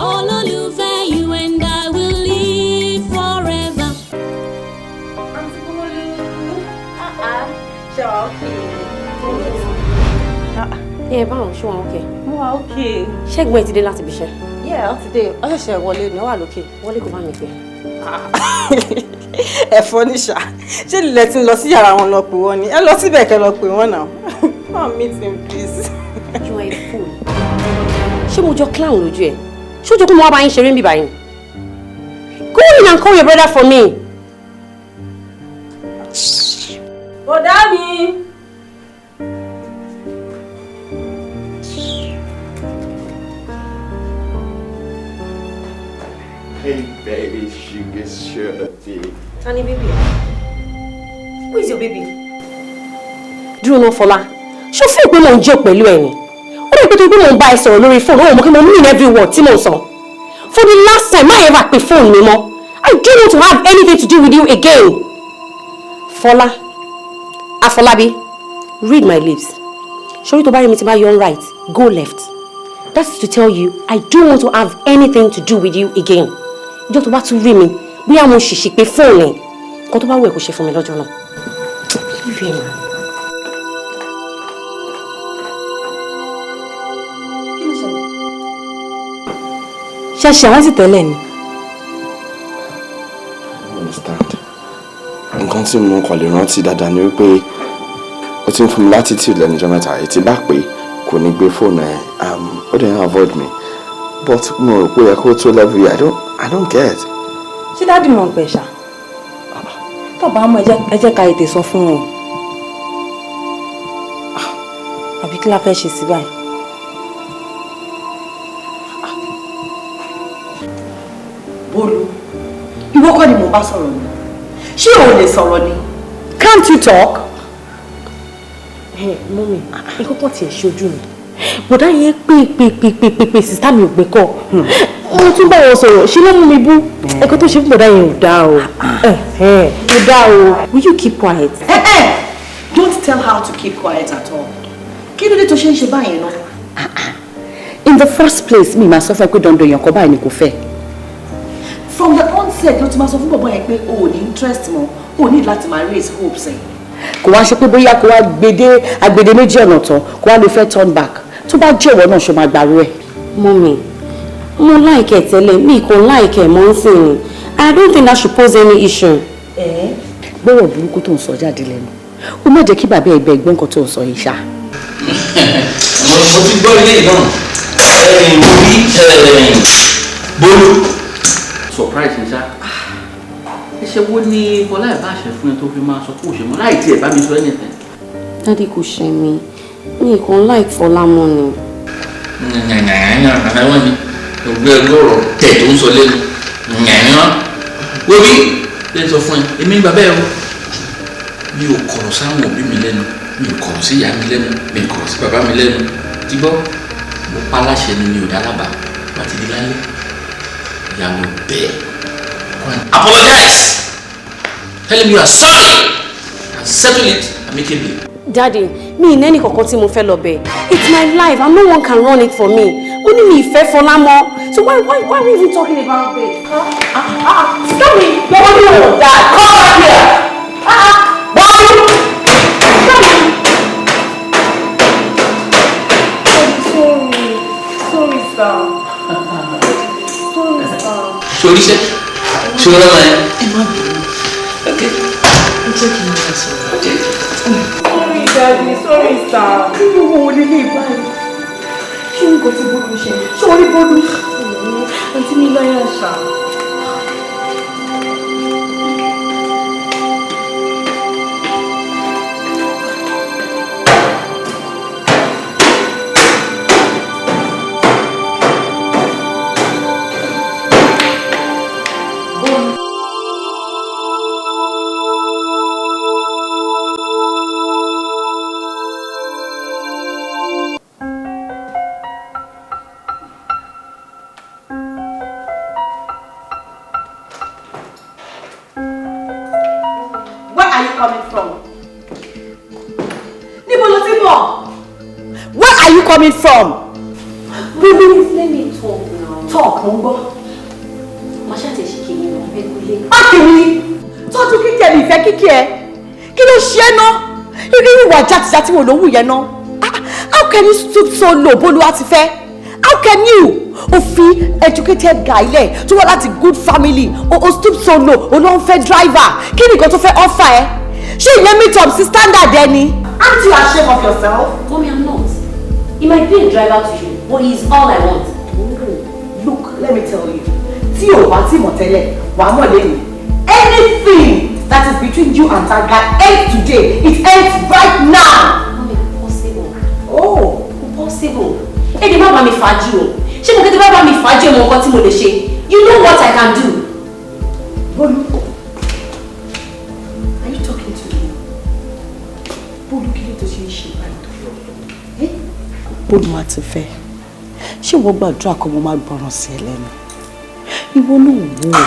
Olólùfẹ́, you and I will live forever. Àǹtí Bólú, ṣe wà okay? Ẹ báwo, ṣé wọn okay? Mo wà okay. Ṣẹ́gun ẹ ti dé láti ibi iṣẹ́? Yeah, ó ti dé. Ó ṣẹ̀ṣẹ̀ wọlé ni, ó wà lókè. Wọlé kó bá mi pè. Ẹ̀fọ́ níṣà. Ṣé ilẹ̀ tí ń lọ sí yàrá wọn lọ pè wọ́n ni? Ẹ lọ síbẹ̀ kẹ́ lọ pè wọ́n náà. Come meet him, please. You are a fool. Ṣé mo jọ clown lójú ẹ? Ṣé ó jọ kó mo wá bá yín ṣeré ń bíbá yín? Go in and call your brother for me. Bọ̀dá mi. Hey baby, sugar sugar. Tani baby? Who is your baby? Dúró náà, Fọlá. Ṣó fún ìpè mò ń jẹ́ pẹ̀lú ẹ̀ ni? Ó rẹ̀ pé tó pé mò ń bá ẹ sọ̀rọ̀ lórí fóònù, ó mọ̀ kí mo mean every word tí mò ń sọ. For the last time, má ever pe fóònù mi mọ́. I don't want to have anything to do with you again. Fọlá, Afọlábí, read my lips. Ṣorí tó bá rí mi tí bá yọ right, go left. That's to tell you, I don't want to have anything to do with you again. Ìjọ́ tó bá tún rí mi, bóyá mo ṣìṣì pé fóònù ẹ̀, nǹkan tó bá wù ẹ́ kó ṣe fún mi lọ́jọ́ náà. Leave him. Kí ló ṣẹlẹ̀? Ṣe àwọn sì tẹ́lẹ̀ ni? Understand. Nǹkan tí mo kàn lè rántí dáadáa ni wípé ó ti ń fún mi latitude lẹ́nu ọjọ́ mẹ́ta yìí. Tí bá pé kò ní gbé fóònù ẹ̀, ó dẹ̀ ń avoid me, but mo rò pé ó yẹ kó tó level yìí. I don't get. Ṣé daddy mọ̀ ń pẹ̀ ṣá? Tó bá mọ̀, ẹ jẹ́ ká ètè sọ fún wọn. Àbí kí la fẹ́ ṣe sí báyìí? Bólú, ìwọ kọ́ ni mo bá sọ̀rọ̀ ni? Ṣé o lè sọ̀rọ̀ ni? Can't you talk? Mummy, nǹkan kan tiẹ̀ ṣojú mi. Bọ̀dá yẹn pé pé pé pé pé pé sister mi ò gbé kọ́. Mo tún bá wọn sọ̀rọ̀, ṣé ló mú mi bú? Ẹ̀kọ́ tó ṣe fún bọ̀dá yẹn ò dáa o. Ò dáa o. Will you keep quiet? Don't tell her to keep quiet at all. Kí ló dé tó ṣe ń ṣe báyìí náà? In the first place, mi máa sọ fún ẹ pé dandan èèyàn kan báyìí ni kò fẹ́. From the onset ló ti máa sọ fún bọ̀bọ̀ yẹn pé o ò ní interest mọ́, o ò ní láti máa raise hopes ẹ̀. Kò wá ṣe pé bóyá kò wá gbede agbede méjì ọ̀nà tán, kò wá lè fẹ́ turn back. Tó bá jẹ́ ìwọ náà, ṣo máa gbàrú ẹ̀? Mummy, mo like ẹ̀ tẹ́lẹ̀, mi kò like ẹ̀ mọ́ ń sìn ni. I don't think that should pose any issue. Gbọ́rọ̀ burúkú tó ń sọ jáde lẹ́nu. Ó má jẹ́ kí bàbá ẹgbẹ́ ẹgbọ́n nǹkan tó ń sọ yìí ṣá. Mo ti gbọ́ ilé yìí náà, mo rí Bólú. Surprise ní sá. Ẹsẹ̀ wo ni Bọ́lá ẹ̀ bá ṣe fún ẹ tó fi máa sọ kó o ṣe mọ́ láì tiẹ̀ bá mi sọ anything? Daddy, kò ṣe mí, mi kò like Fọlá mọ́ ni. Wọ́n ní ògbé ọgọ́rọ̀ tẹ̀ tó ń sọ lẹ́nu yànyàn. Wo bí lè sọ fún ẹ, èmi ń bàbá ẹ o. Mi ò kọ̀rọ̀ sáwọn òbí mi lẹ́nu, mi ò kọ̀rọ̀ sí ìyá mi lẹ́nu, mi ò kọ̀rọ̀ sí bàbá mi lẹ́nu. Ti gbọ́, mo pa láṣẹ ni, mi ò dá lábàá. Bá ti di lálẹ́, ìyá lọ bẹ́ẹ̀. Apologize, tell him you are sorry and settle it amicably. Daddy, mi ì nẹ́nì kankan tí mo fẹ́ lọ bẹ̀. It's my life and no one can run it for me. Ó ní mi ìfẹ́ Fọlá mọ́. So why are we even talking about this? Stop me! Bọ́lú! Dad, come back here! Bọ́lú! Stop me! Sorry, sorry sir. Sorry sir. Sori ṣe ṣe ọlọ́mọ yẹn. Ẹ má bínú. Ok. Ẹ jẹ́ kí n máa sọ̀rọ̀. Ok. Sorry daddy, sorry sir. Irú wo lè lè báyìí? Ṣé nǹkan tí Bólú ṣe? Ṣé orí Bólú? Àǹtí mi láyà ṣá. Where are you coming from? Níbo ló ti ń bọ̀? Where are you coming from? Please let me talk now. Talk, mo ń gbọ́. Màá ṣàtẹ̀ṣe kí ni mo fẹ́ kúlé. Má kì í tọ́jú kíkẹ́ mi, ìfẹ́ kíkẹ́ ẹ. Kí ló ṣe é ná? Irú ìwà játijàti wo ló wù yẹn ná? How can you stoop so low, Bólú á ti fẹ́? How can you? O fi educated guy lẹ̀ tó wá láti good family, o stoop so low, o ló ń fẹ́ driver. Kí ni nǹkan tó fẹ́ offer ẹ? Ṣé ìyẹn meet up sí standard ẹ ni? Aren't you ashamed of yourself? Mommy, I'm not. He might be a driver to you, but he's all I want. Look, let me tell you. Tí o bá tí mọ̀ tẹ́lẹ̀, wàá mọ̀ lẹ́yìn. Anything that is between you and that guy ends today. It ends right now. Mommy, possible. Oh. Possible. Ẹ dẹ̀ má bá mi fàájì o. Ṣé mo kété bá bá mi fàájì, mọ nǹkan tí mo lè ṣe? You know what I can do. Bólú. Are you talking to me? Bólú, kí ló tó ṣe ń ṣe báyìí tó yọ? Bólú á ti fẹ́. Ṣé ìwọ gbàdúrà kọ́ mo máa gbọ́ràn sí ẹ lẹ́nu? Ìwọ náà wò ó.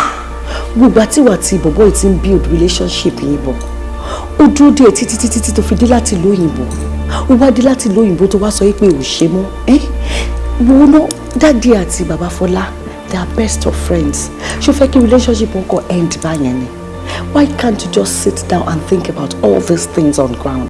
Gbogbo àtiwà tí bọ̀bọ́ yìí ti ń build relationship yìí bọ̀. Ó dúró díẹ̀ títí títí tí tó fi dé láti ìlú òyìnbó. Ó wá dé láti ìlú òyìnbó tó wá sọ pé ò ṣe mọ́. Wo ná, daddy àti bàbá Fọlá, they are best of friends. Ṣó fẹ́ kí relationship wọn kò end báyẹn ni? Why can't you just sit down and think about all these things on ground?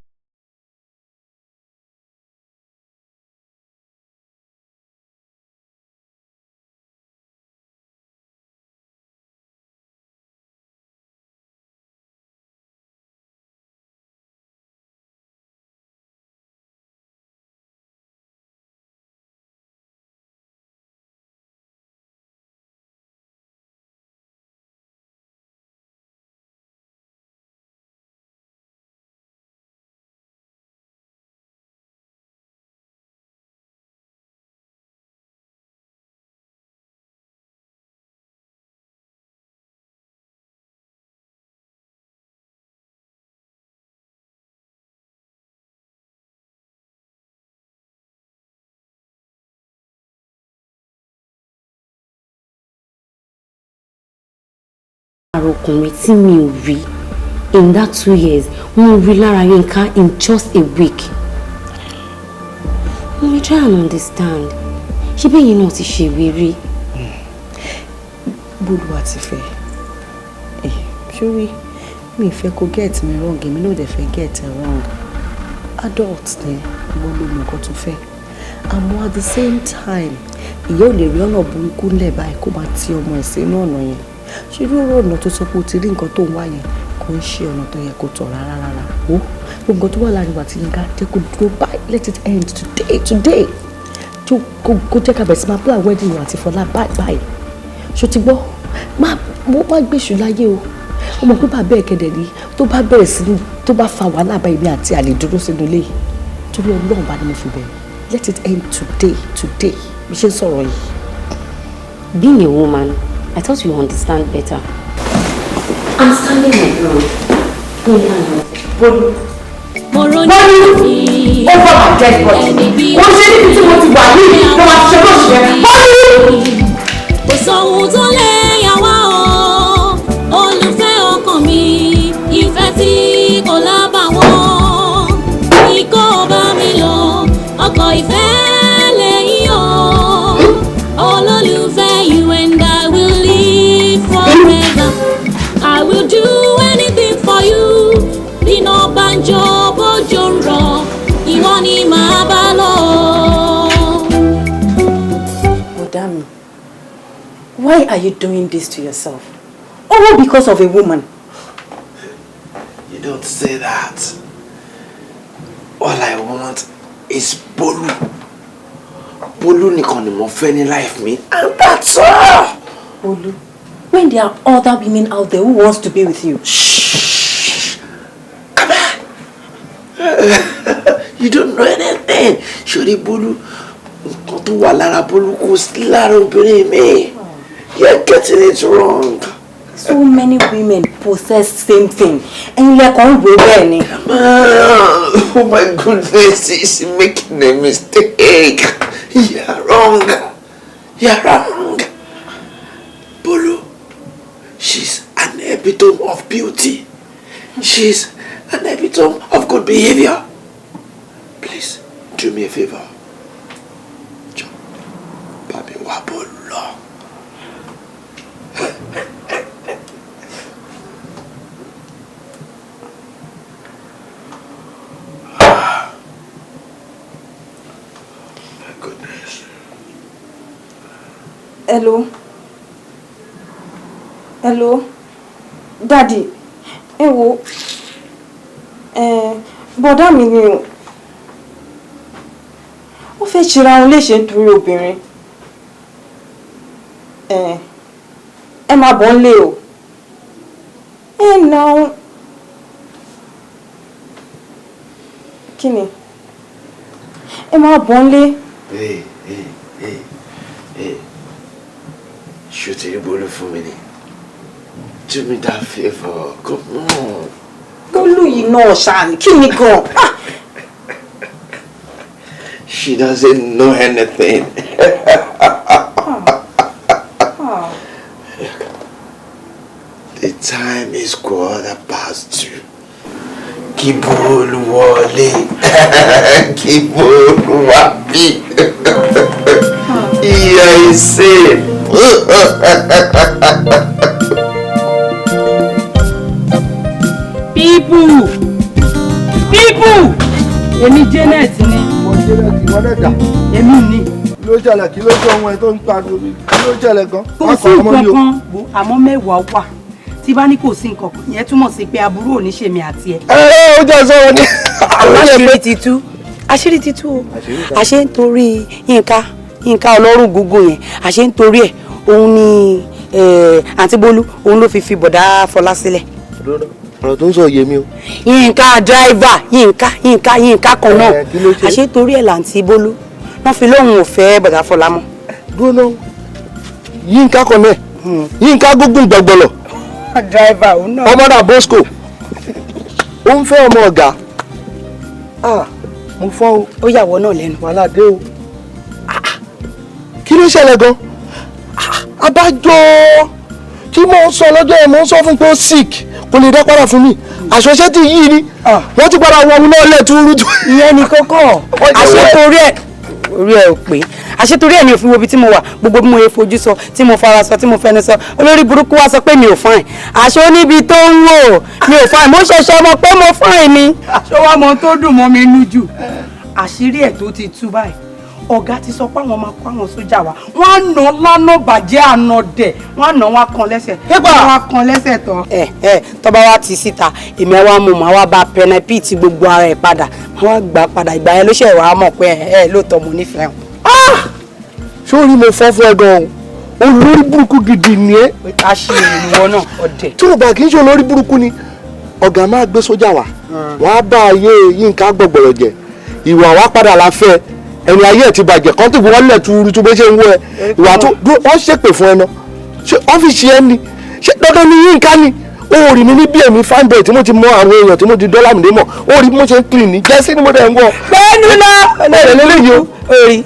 lára ọkùnrin tí mi ò rí in that 2 years, mo rí lára Yínká in just a week. Mo try and understand. Ṣé bẹ́ẹ̀ náà ti ṣe ìwé rí? Bólúwa ti fẹ́ ẹ sórí, mi fẹ́ kó get me wrong, èmi náà dẹ̀ fẹ́ get ẹ wrong. Adult ni ìwọ, ló mọ nǹkan tó fẹ́, àmọ́ at the same time, ìyá ò lè rí ọ̀nà burúkú ńlẹ̀ báyìí kó máa ti ọmọ ẹ̀ sínú ọ̀nà yẹn. Ṣé irú ọ̀nà tó sọ pé o ti rí nǹkan tó ń wá yẹn kò ń ṣe ọ̀nà tó yẹ kó tọ̀ rárá rárá o. Gbogbo nǹkan tó wà láàrin wa àti Yínká, jẹ́ kó dúró báyìí. Let it end today today. Tó kó jẹ́ ká bẹ̀rẹ̀ sí máa plan wedding wa àti Fọlá báyìí báyìí. Ṣó ti gbọ́? Má mo má gbèsù láyé o. Ó mọ̀ pé bàbá ẹ̀ kẹ̀dẹ̀ ní tó bá bẹ̀rẹ̀ sí ní tó bá fa wàhálà bá èmi àti àlè dúró sínú ilé yìí. Torí Ọlọ́run bá ní mo fi bẹ̀rẹ̀, let it end today today bí ṣe ń sọ̀rọ̀ yìí. Being a woman, I thought you understand better. I'm standing my ground. Yínká ni. Bólú. Mo ronú Bólú, over my dead body. Kò ṣe níbi tí mo ti wà yìí ló máa ti ṣe lóṣù yẹn. Bólú. Kò sóhun tó lè yà wá o, olùfẹ́ ọkàn mi. Ìfẹ́ tí kò lábàwọ́n ní kò bá mi lò, ọkọ̀ ìfẹ́ lẹ́yìn o, olólùfẹ́. You and I will live forever. I will do anything for you. Bíná bá ń jó, bójò ń rọ̀, ìwọ ni màá bá lọ. Bọ̀dá mi, why are you doing this to yourself? All because of a woman. You don't say that. All I want is Bolu. Bolu nìkan ni mo fẹ́ ní life mi, and that's all. Bolu, when there are other women out there who wants to be with you. Shh. Come on. You don't know anything. Ṣorí Bolu, nǹkan tó wà lára Bolu kò sí lára obìnrin mi. You're getting it wrong. So many women possess same thing. Ẹ̀yin lẹ́kọ̀ọ́ ń wò bẹ́ẹ̀ ni. Oh my goodness, he's making a mistake. You're wrong. You're wrong. Bolu, she's an epitome of beauty. She's an epitome of good behavior. Please, do me a favor. Jọ̀ọ́, bá mi wá Bolu lọ. My goodness. Hello. Hello. Daddy, ẹ wo, bọ̀dá mi ni o. Ó fẹ́ ṣera wọn léṣe nítorí obìnrin. Ẹ máa bọ̀ ń lé o. Ẹ nà ó. Kí ni? Ẹ máa bọ̀ ń lé. Hey, hey, hey, hey. Ṣé o ti rí Bólú fún mi ni? Do me that favour. Come on. Bólú yìí náà ṣáà ní kí ni gan? She doesn't know anything. The time is 2:15. Kí Bólú wọlé. Kí Bólú wá bí. Ìyá ìṣe. People, people, èmi Janet ni. Wọ́n Janet, ìwọ náà dà. Èmi ni. Kí ló ṣẹlẹ̀? Kí ló tó ohun ẹ tó ń pariwo? Kí ló ṣẹlẹ̀ gan? Kò sí nǹkan kan, àmọ́ mẹ́wàá wà tí bá ní kò sí nǹkan kan, ìyẹn túmọ̀ sí pé aburú ò ní ṣe mi àti ẹ. Ẹ ẹ, ó jẹ́ sọ̀rọ̀ ni. Àṣírí ti tú, àṣírí ti tú o. Àṣé nítorí Yínká, Yínká ọlọ́run gúngùn yẹn, àṣé nítorí ẹ̀ òun ni àǹtí Bólú òun ló fi bọ̀dá Fọlá sílẹ̀. Ọ̀rọ̀ tó ń sọ yé mi o. Yínká driver, Yínká, Yínká, Yínká kan náà, àṣé torí ẹ̀ làǹtí Bólú wọ́n fi lóun ò fẹ́ bọ̀dá Fọlá mọ́. Dúró náà, Yínká kan náà, Yínká gúngùn gbọ̀gbọ̀lọ̀. Driver òun náà. Ọmọdà Bosco ó ń fẹ́ ọmọ ọ̀gá, mo fọ́ o. Ó yàwọ́ náà lẹ́nu. Wàhálà dé o. Kí ló ṣẹlẹ̀ gan? Abájọ Tí mò ń sọ lọ́jọ́ yẹn, mò ń sọ fún pé ó sick, kò lè dá padà fún mi. Àṣọṣẹ́ ti yí ni wọ́n ti padà wọ náà lẹ̀ túrútú. Ìyẹn ni kókó. Àṣetorí ẹ̀ orí ẹ̀ ò pé, àṣetorí ẹ̀ ni òfin wo ibi tí mo wà, gbogbo bí mo yẹ fojú sọ, tí mo fara sọ, tí mo fẹnu sọ, olórí burúkú wá sọ pé mi ò fine. Àṣọ níbi tó ń wò mi ò fine, mo ṣẹ̀ṣẹ̀ mọ̀ pé mo fine ni. Ṣé wàá mọ tó dùn mọ́ mi inú jù? Àṣírí ẹ̀ tó ti tú báyìí, ọ̀gá ti sọ pé àwọn máa kó àwọn sójà wá, wọ́n á nà lánà bàjẹ́ àna dẹ̀, wọ́n á nà, wọ́n á kan lẹ́sẹ̀, wọ́n á kan lẹ́sẹ̀ tán. Ẹ ẹ, tọ́ba wa ti síta, èmi àwa mú màá wá bá pẹnẹpìtì gbogbo ara ẹ̀ padà, màá wá gbà padà. Ìgbà yẹn ló ṣe wàá mọ̀ pé ẹ ẹ lóòótọ́ mo nífẹ̀ẹ́ wọn. Ṣé orí mo fọ́ fún ẹ gan-an? Olórí burúkú gidi ni ẹ. Aṣèrè ìwọ náà, ọ̀dẹ̀. Tí o bá kì í ṣe olórí burúkú ni, ọ̀gá máa gbé sójà wá, wọ́n á bá ayé Yínká gbọ̀gbọ̀rọ̀ jẹ, ìwà wa padà la fẹ́ ẹni ayé ẹ̀ ti bàjẹ́ kan tó wọ́n lẹ̀ tuurutu bó ṣe ń wọ ẹ, ìwà tó wọ́n ṣépè fún ẹ náà. Ṣé ọ́fíìsì ẹ ni? Ṣé dandan ni Yínká ni? Ó rí mi ní bí èmi fine boy tí mo ti mọ àwọn èèyàn tí mo ti dọ́là mi dé mọ̀, ó rí bí mo ṣe ń clean ní jẹ́sí ni mo dẹ̀ ń wọ̀. Bẹ́ẹ̀ni náà. Ẹ̀rẹ̀ lélẹ́yìí o. Orí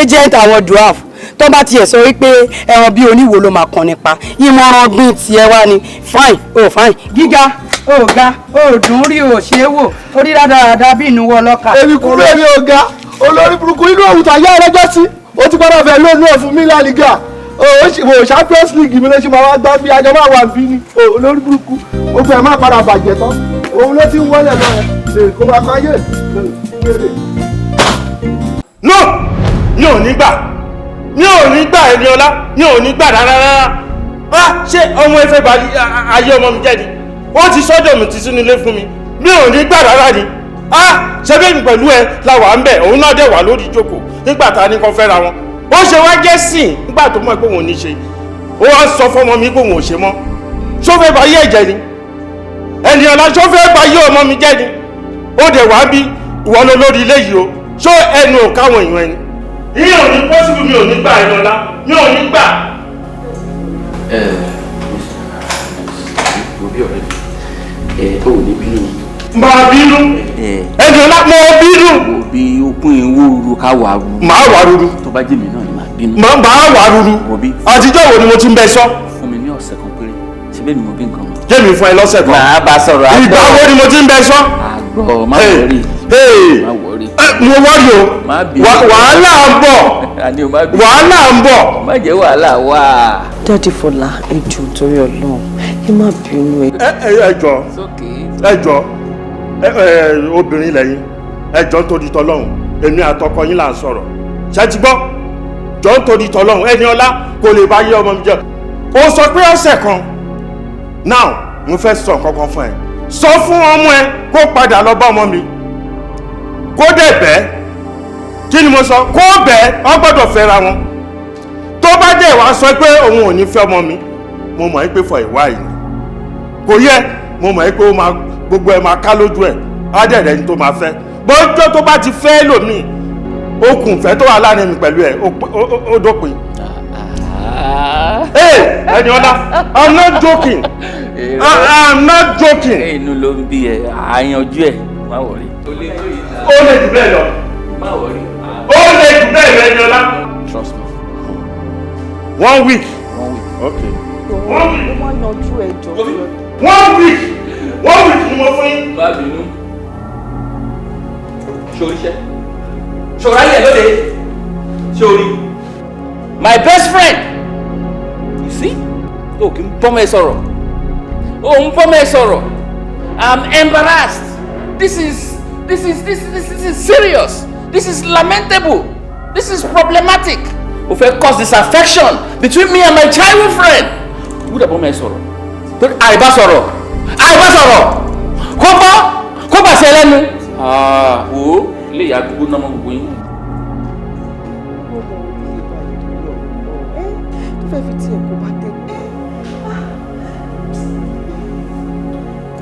agent àwọn dwarf tó bá tiẹ̀ sọ wípé ẹran bí oníwo ló máa kàn nípa ìmọ̀ràn gbìn tiẹ̀ wá ni. Fine o, fine. Gíga ò ga, ò dùn rí, ò ṣe é wò, orí rádaràda bí ìnuwọ́ ọlọ́kà. Èmi kúrò, èmi ò ga. Olórí burúkú inú òwúta yá ẹlẹ́jọ́ sí ó ti padà fẹ́ lónìí ẹ̀ fún mi lálìgà o. Champions League mi ló ṣe máa wá gbá bí ajọ máa wà bí ni. Olórí burúkú, gbogbo ẹ̀ máa padà bàjẹ́ tán. Òun ló ti ń wọlé lọ ẹ̀ kó máa kọ́ ayé. No, mi ò ní gbà, mi ò ní gbà. Ẹniọlá, mi ò ní gbà rárá rárá. Wá, ṣé ọmọ ẹ fẹ́ bà ayé ọmọ mi jẹ́ ni? Ó ti sọ́dọ̀ mi ti sínú ilé fún mi. Mi ò ní gbà rárá ni. Ah, ṣe bẹ́ẹ̀ mi pẹ̀lú ẹ la wà ń bẹ̀, òun náà dẹ̀ wà lórí ìjókòó nígbà tá a ní kàn fẹ́ra wọn. Ó ṣe wá jẹ́ sìn nígbà tó mọ̀ pé òun ò ní ṣe, ó wá sọ fọmọ mi pé òun ò ṣe mọ́. Ṣó fẹ́ bà ayé ẹ̀jẹ̀ ni? Ẹniọlá, ṣó fẹ́ bà ayé ọmọ mi jẹ́ ni? Ó dẹ̀ wá bí ìwọ ló lórí ilé yìí o. Ṣó ẹnu ò káwọn èèyàn ẹni? Ìyẹn ò ní possible. Mi ò ní gbà, Ẹniọlá, mi ò ní gbà. Ẹ wo bí ọ̀rẹ́ mi, ẹ ò ní bínú. Máa bínú, Ẹniọlá, mo bínú. Wo bí okun ìwó ruru ká wà ruru. Màá wà ruru. Tó bá jẹ́ mi náà ni, màá bínú. Màá wà ruru. Wo bí. Àtijọ́ wo ni mo ti ń bẹ sọ? Fún mi ní ọ̀sẹ̀ kan péré, ṣé bẹ́ẹ̀ ni mo bí nǹkan mi. Jẹ́ mi fún ẹ lọ́sẹ̀ kan. Màá bá sọ̀rọ̀, àgbọ̀. Ìgbà wo ni mo ti ń bẹ sọ? Àgbọ̀, má worry. Má worry. Mo worry o. Má bínú. Wàhálà ń bọ̀. Àní o má bínú. Wàhálà ń bọ̀. Má jẹ́ wàhálà wà. Daddy Fọlá, ẹ jọ̀ọ́, torí Ọlọ́run, ẹ má bínú ẹ. Ẹ ẹ jọ, ẹ jọ, ẹ ẹ obìnrin lẹ́yìn, ẹ jọ, nítorí tọlọ́run, èmi àtọkọ yín là ń sọ̀rọ̀. Ṣé ti gbọ́? Jọ, nítorí tọlọ́run, Ẹniọlá kò lè bá yé ọmọ mi jẹ́. O sọ pé ọ̀sẹ̀ kan. Now, mo fẹ́ sọ nǹkan kan fún ẹ. Sọ fún ọmọ ẹ kó padà lọ bá ọmọ mi, kó dẹ̀ bẹ́ẹ̀. Kí ni mo sọ? Kó bẹ́ẹ̀, wọ́n gbọ́dọ̀ fẹ́ra wọn. Tó bá dẹ̀ wá sọ pé òun ò ní fẹ́ ọmọ mi, mo mọ̀ pé for a while ni kò yẹ. Mo mọ̀ pé ó máa gbogbo ẹ̀ máa ká lójú ẹ̀, á dẹ̀ rẹ̀ ní tó máa fẹ́. Bọ́jọ́ tó bá ti fẹ́ lòmíì, okùn ìfẹ́ tó wà láàrin mi pẹ̀lú ẹ̀ ó dópin. Hey, Ẹniọlá, I'm not joking. I'm not joking. Inú ló ń bí ẹ, àyànjú ẹ, má worry. Ó lè jù bẹ́ẹ̀ lọ. Má worry. Ó lè jù bẹ́ẹ̀ lọ, Ẹniọlá. Trust me. One week. One week. Okay. One week. Ó máa yanjú ẹ jọ. One week. One week ni mo fún yín. Má bínú. Ṣoríṣẹ́. Ṣòráyè lóde. Ṣorí. My best friend. You see? O kì í bọ́mọ ẹ sọ̀rọ̀. O ń bọ́mọ ẹ sọ̀rọ̀. I'm embarrassed. This is this is this this this is serious. This is lamentable. This is problematic. O fẹ́ cause disaffection between me and my childhood friend. Wúdà bọ́mọ ẹ sọ̀rọ̀. Torí àìbá sọ̀rọ̀. Àìbá sọ̀rọ̀. Kó bọ́ kó bàṣẹ lẹ́nu. Wo ilé ìyá gbogbo náà mọ gbogbo yín. Tó fẹ́ fi tiẹ̀ kó bá tẹ̀.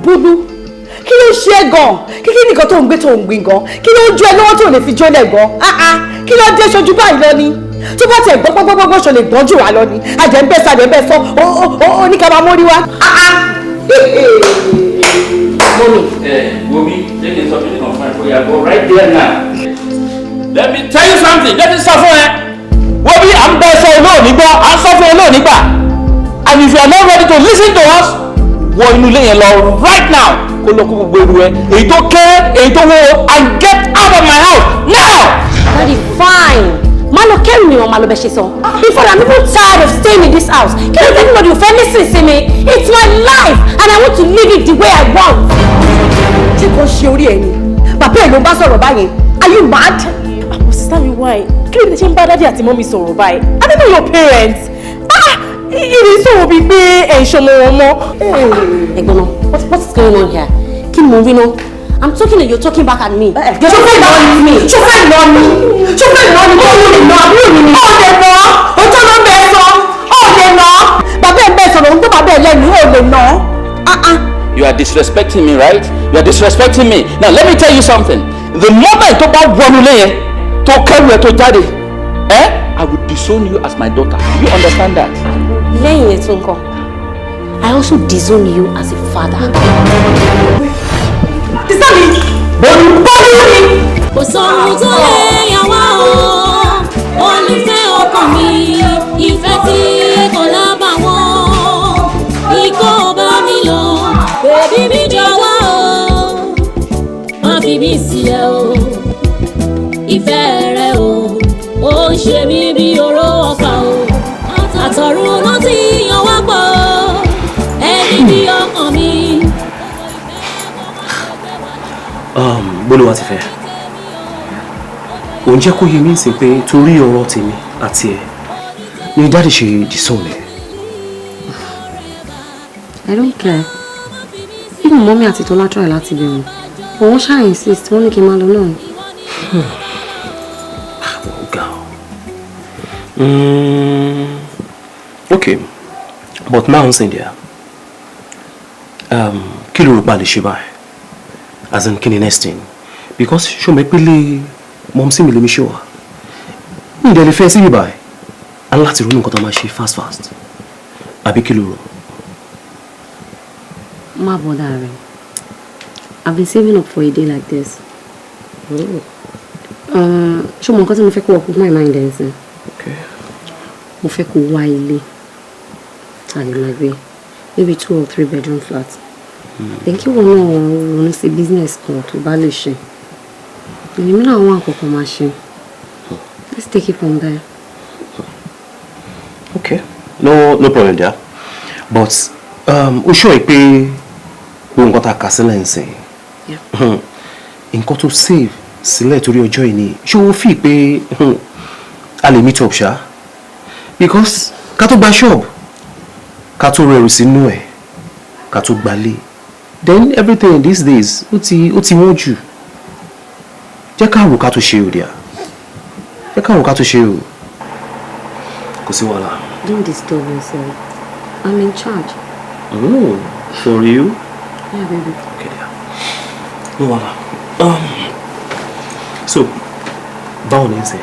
Bólú, kí ló ṣe é gan? Kí kí nìkan tó ń gbé tó ń gbin gan? Kí ló ń jó ẹ lọ́wọ́ tó lè fi jólẹ̀ gan? Ah ah, kí ló dé? Ṣojú báyìí lọ ni tó bá tẹ̀ gbọ́ gbọ́gbọ́gbọ́, ṣo lè gbọ́n jù wá lọ ni? Àjẹ́ ń bẹ́ sọ, àjẹ́ ń bẹ́ sọ, ó ní ká máa mórí wá. Ah ah. Mummy. Ẹ wo bí, jẹ́ kí n sọ fún nìkan fún ẹ kó yà go right there now. Let me tell you something, jẹ́ kí n sọ fún ẹ. Wo bí, à ń bẹ sọ olóòní gbọ́, à ń sọ fún olóòní gbà. And if you are not ready to listen to us, wọ inú ilé yẹn lọ right now, kó lọ kó gbogbo ẹrù ẹ, èyí tó kéré, èyí tó wúwo, and get out of my house now. Daddy, fine. Má lọ kẹ́rù mi, wọn máa lọ bẹ ṣe sọ. In fact, I'm even tired of staying in this house. Kí ló dé anybody ò fẹ́ listen sí mi? It's my life and I want to live it the way I want. Tí kò ṣe orí ẹ ni bàbá ẹ ló ń bá sọ̀rọ̀ báyẹn. Are you mad? Àpò sister mi, why? Kí ló dé ṣe ń bá daddy àti mummy sọ̀rọ̀ báyìí? I don't know your parents. Ah! Ìrìn sọ̀rọ̀ bíi pé ẹ̀ ń ṣọmọ wọn mọ́. Ẹ̀gbọ́n náà, what is going on here? Kí ni mo rí náà? I'm talking and you're talking back at me. You're talking back at me. Ṣó fẹ́ lọ ni? Ṣó fẹ́ lọ ni? Ó lè nà, àbúrò mi ni. Ó lè nà, òótọ́ ló ń bẹ sọ. Ó lè nà. Bàbá ẹ̀ ń bẹ sọ̀rọ̀, òun tó bàbá ẹ̀ lẹ́nu, ó lè nà. You are disrespecting me, right? You are disrespecting me. Now let me tell you something. The moment tó bá wọnú ilé yẹn, tó kẹ́rù ẹ̀ tó jáde, eh? I will disown you as my daughter. Do you understand that? Lẹ́yìn ètò nǹkan, I also disown you as a father. Sister mi. Bọ́lú. Bọ́lú mi. Kò sóhun tó lè yà wá o, olùfẹ́ ọkàn mi, ìfẹ́ tí kò lábàwọ́n, ikọ́ bá mi lọ, baby mi jọ̀wọ́ o, má fi mí sílẹ̀ o, ìfẹ́ rẹ o, ó ń ṣe mí bí oró ọfà o, àtọ̀run ló ti yàn wá pọ̀, ẹni bí ọkàn mi. Bólúwa ti fẹ́. Òun jẹ́ kó yé mi sí pé torí ọ̀rọ̀ tèmi àti ẹ̀ ni daddy ṣe disown ẹ̀. I don't care. Even mommy àti Tọ́lá try láti bẹ̀ wọ́n. But wọ́n ṣáà insist, wọ́n ní kí n máa lọ náà. Ọ̀gá o. Okay, but now Cynthia, kí ló rò pa lè ṣe báyìí? As in, kí ni next thing? Because ṣó mọ̀ pé lè mumsy mi lèmi ṣe wà. Mi ì dẹ̀ lè fẹ́ sí ibà ẹ̀. A ní láti ronú nǹkan tó máa ṣe fast fast. Àbí kí ló rò? Má bother rẹ̀. I've been saving up for a day like this. Ṣé o mọ nǹkan tí mo fẹ́ kó wọ my mind ẹ̀ ń sìn? Mo fẹ́ kó wá ilé tá a lè máa gbé, maybe two or three bedroom flat. Then kí wọn náà ronú sí business kan tó bá lè ṣe. Èmi náà wá àkọ́kọ́ máa ṣe. Let's take it from there. Okay, no problem there. But ó ṣọ́ ẹ pé gbogbo nǹkan tá a kà sílẹ̀ ń sìn. Nǹkan tó save sílẹ̀ torí ọjọ́ ìní, ṣé o fi pé a lè meet up ṣá? Because ká tó gba shop, ká tó rẹrù sínú ẹ̀, ká tó gbalé. Then everything these days ó ti wọ́n jù. Jẹ́ ká rò ká tó ṣe o díà. Jẹ́ ká rò ká tó ṣe o. Kò sí wàhálà. Don't disturb yourself. I'm in charge. Oh, for you? Yeah, baby. Okay, yeah. No wàhálà. So, báwo ni ẹ ṣe?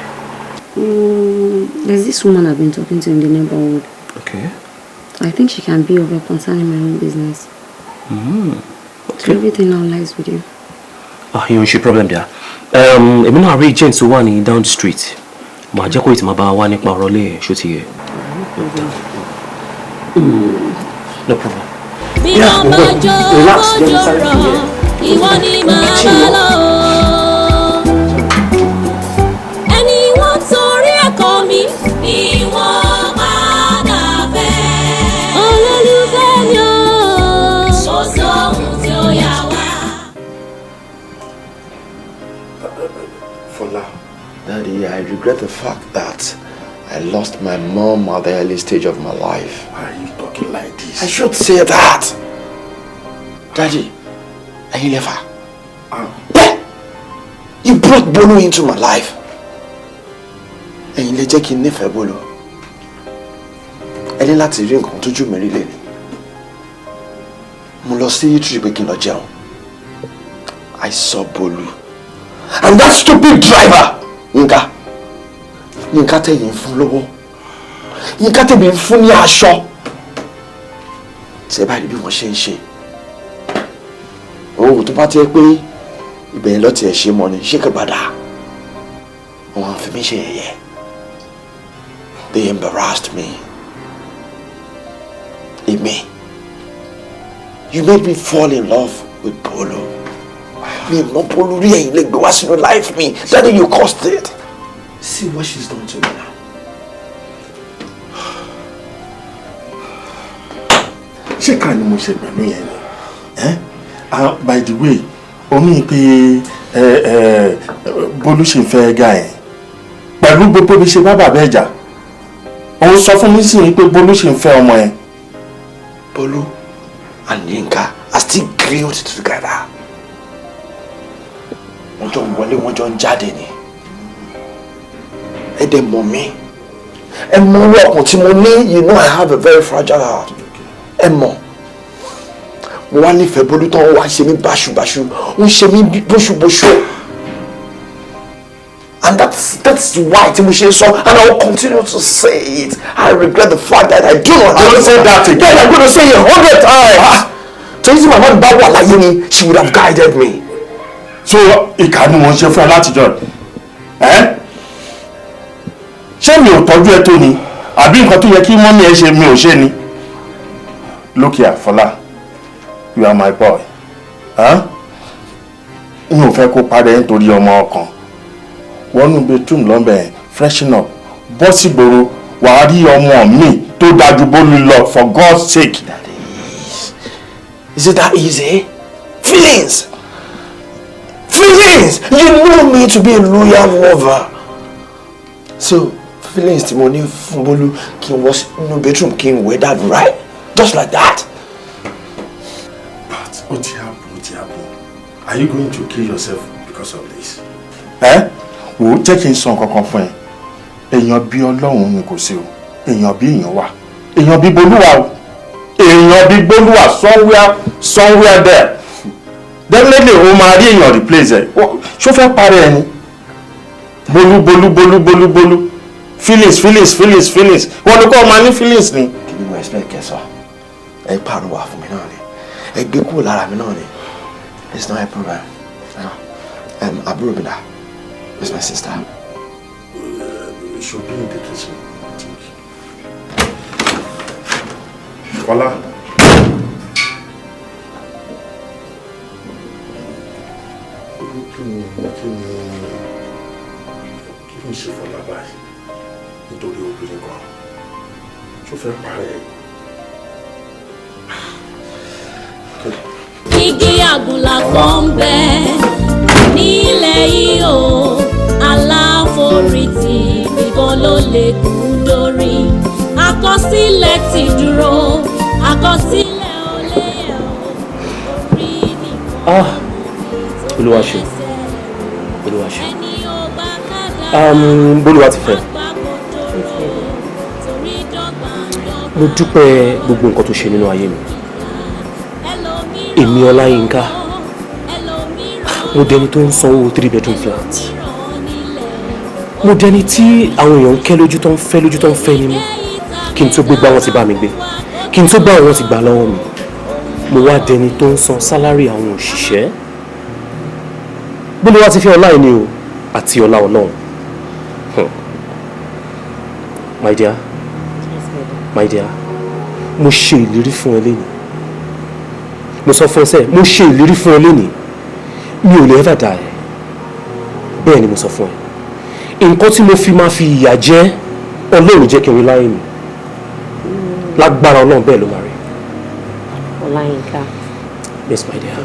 There's this woman I've been talking to in the neighborhood. I think she can be of help concerning my own business. So everything now lies with you. Ah, yóò ṣe problem there. Èmi náà rí agent tó wà ní down the street. Màá jẹ́ kó ètò máa bá wa nípa ọ̀rọ̀ lé ẹ̀ ṣó ti yẹ. No problem. Bí wọ́n bá jó bójò rọ̀, ìwọ ni màá bá lọ. Ẹni wọ́n torí ẹ̀kọ́ mi ni wọ́n padà fẹ́. Olólùfẹ́ mi ò kò sóhun tí ó yà wá. Fola, Daddy, I regret the fact that I lost my mom at the early stage of my life. Why are you talking like this? I should say that. Daddy, ẹ̀yin lẹ fà. Yeah. You brought Bolu into my life. Ẹ̀yin lẹ jẹ́ kí n nífẹ̀ẹ́ Bolu. Ẹ ní láti rí nǹkan tójú mi rí lẹ́nu. Mo lọ sí eatery pé kí n lọ jẹun. I saw Bolu. And that stupid driver, Yinka. Yinka tẹ̀yìn fún lọ́wọ́. Yinka tẹ̀mí ń fún ní aṣọ. Tí ẹ bá rí bí wọ́n ṣe ń ṣe. Owó tó bá tiẹ̀ pé ibẹ̀ yẹn lọ́ọ́ tiẹ̀ ṣe mọ́ ni, ṣé kò gbàdá? Wọ́n á fi mí ṣe yẹ̀yẹ́. They embarrassed me. Èmi. You made me fall in love with Bolu. Mi mọ Bolu rí, ẹ̀yin lè gbé wá sínú life mi. Daddy, you caused it. See what she's done to me now. Ṣé ká ni mo ṣe pẹ̀lú yẹn ni? Eh? Ah, by the way, omi pé Bólú ṣe ń fẹ́ ga ẹ̀ pẹ̀lú gbogbo bí ṣe bá bàbá ẹ̀ jà, òun sọ fún mi sí i pé Bólú ṣe ń fẹ́ ọmọ ẹ̀. Bolu and Yinka are still glued together. Wọ́n jọ ń wọlé, wọ́n jọ ń jáde ni. Ẹ dẹ̀ mọ̀ mí. Ẹ mọ irú ọkàn tí mo ní. You know I have a very fragile heart. Ẹ mọ̀. Mo wá nífẹ̀ẹ́ Bólú tán, ó wá ṣe mí báṣubàṣu, ó ń ṣe mí bóṣubóṣu. And that's why tí mo ṣe sọ, and I will continue to say it. I regret the fact that I do not have. Don't say that again. Then I'm going to say it 100 times. Torí tí màmá mi bá wà láyé ni, she would have guided me. So ìkà ni mo ń ṣe fún ẹ látijọ́ ẹ? Ṣé mi ò tọ́jú ẹ tó ni, àbí nǹkan tó yẹ kí mummy ẹ ṣe mi ò ṣe ni? Look here, Fọlá, you are my boy. Huh? Mi ò fẹ́ kó parẹ́ nítorí ọmọ ọkàn. Wọnú bedroom lọ́nbẹ̀, freshen up, bọ́ sígboro, wàá rí ọmọ mi tó dájú Bólú lọ, for God's sake. Is it that easy? Feelings! Feelings! You know me to be a loyal lover. So, feelings tí mo ní fún Bólú, kí n wọ inú bedroom kí n wẹ̀ dànù, right? Just like that. But ó ti happen, ó ti happen. Are you going to kill yourself because of this? Ẹ wò ó, jẹ́ kí n sọ nǹkan kan fún ẹ. Èèyàn bí Ọlọ́run ni kò sí o. Èèyàn bí èèyàn wà. Èèyàn bí Bolúwa o. Èèyàn bí Bolúwa somewhere, somewhere there. Definitely o máa rí èèyàn replace ẹ. Ṣó fẹ́ parẹ́ ẹni? Bolú, Bolú, Bolú, Bolú, Bolú. Feelings, feelings, feelings, feelings. Wọ́n ní kó máa ní feelings ni. Kí ni mo expect kẹ́ sọ? Ẹ pàrọwà fún mi náà ni. Ẹ gbé kúrò lára mi náà ni. It's not a problem. Àbúrò mi dà? It's my sister. She'll be in the kitchen, I think. Fọlá. Kí ni ṣe Fọlá báyìí? Nítorí obìnrin kan. Ṣó fẹ́ parẹ́ ẹ̀? Igi àgùnlà kan ń bẹ nílẹ̀ yìí o, aláforítì nìkan ló lè kú dórí. Àkọsílẹ̀ ti dúró, àkọsílẹ̀ ò lè yẹ̀ o, orí nìkan. Ah, Olúwa ṣe, Olúwa ṣe. Ẹni ó bá kádàrá Bólúwa ti fẹ́. torí dọ́gba Mo dúpẹ́ gbogbo nǹkan tó ṣe nínú ayé mi. Èmi Ọláyínká, mo dẹni tó ń sanwó three bedroom flat. Mo dẹni tí àwọn èèyàn ń kẹ́ lójú, tó ń fẹ́ lójú, tó ń fẹ́ nímú. Kí n tó gbégbá, wọn ti bá mi gbé. Kí n tó gbá, wọn ti gbà lọ́wọ́ mi. Mo wá dẹni tó ń san salary àwọn òṣìṣẹ́. Bólúwa ti fẹ́ ọlá ẹni o àti ọlá Ọlọ́run. My dear, my dear, mo ṣe ìlérí fún ẹ lénìí. Mo sọ fún ẹ sẹ́, mo ṣe ìlérí fún ẹ lénìí, mi ò lè ever die. Bẹ́ẹ̀ ni mo sọ fún ẹ. Nǹkan tí mo fi máa fi ìyà jẹ, Ọlọ́run jẹ́ kí n rí láyé mi. Lágbára Ọlọ́run, bẹ́ẹ̀ ló máa rí. Ọláyínká. Yes, my dear.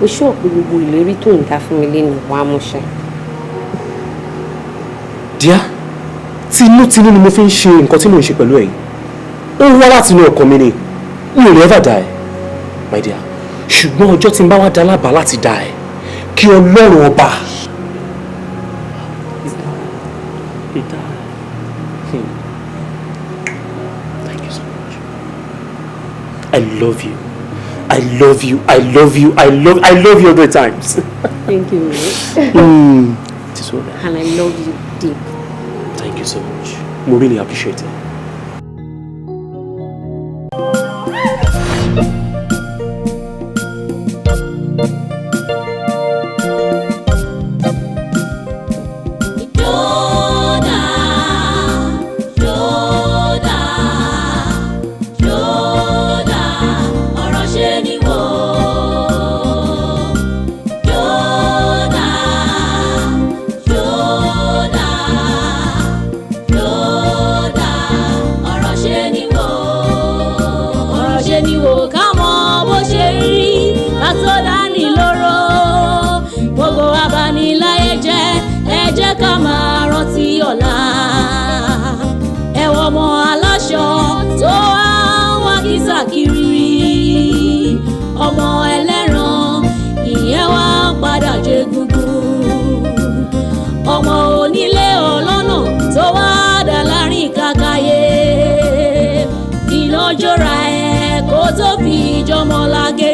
O ṣọ́ pé gbogbo ìlérí tó ń dá fún mi lẹ́nu wàá múṣẹ? Dear, tinútinú ni mo fi ń ṣe nǹkan tí mò ń ṣe pẹ̀lú ẹ̀ yìí. Ó wá láti inú ọkàn mi ni. Mi ò lè ever die, my dear. Ṣùgbọ́n ọjọ́ tí n bá wá dá lábàá láti die, kí Ọlọ́run ọba. He died. Thank you so much. I love you. I love you. I love you. I love you 100 times. Thank you. It is well. And I love you deep. Thank you so much. Mo really appreciate it. Yóòdà, yóòdà, yóòdà. jọmọ lágége.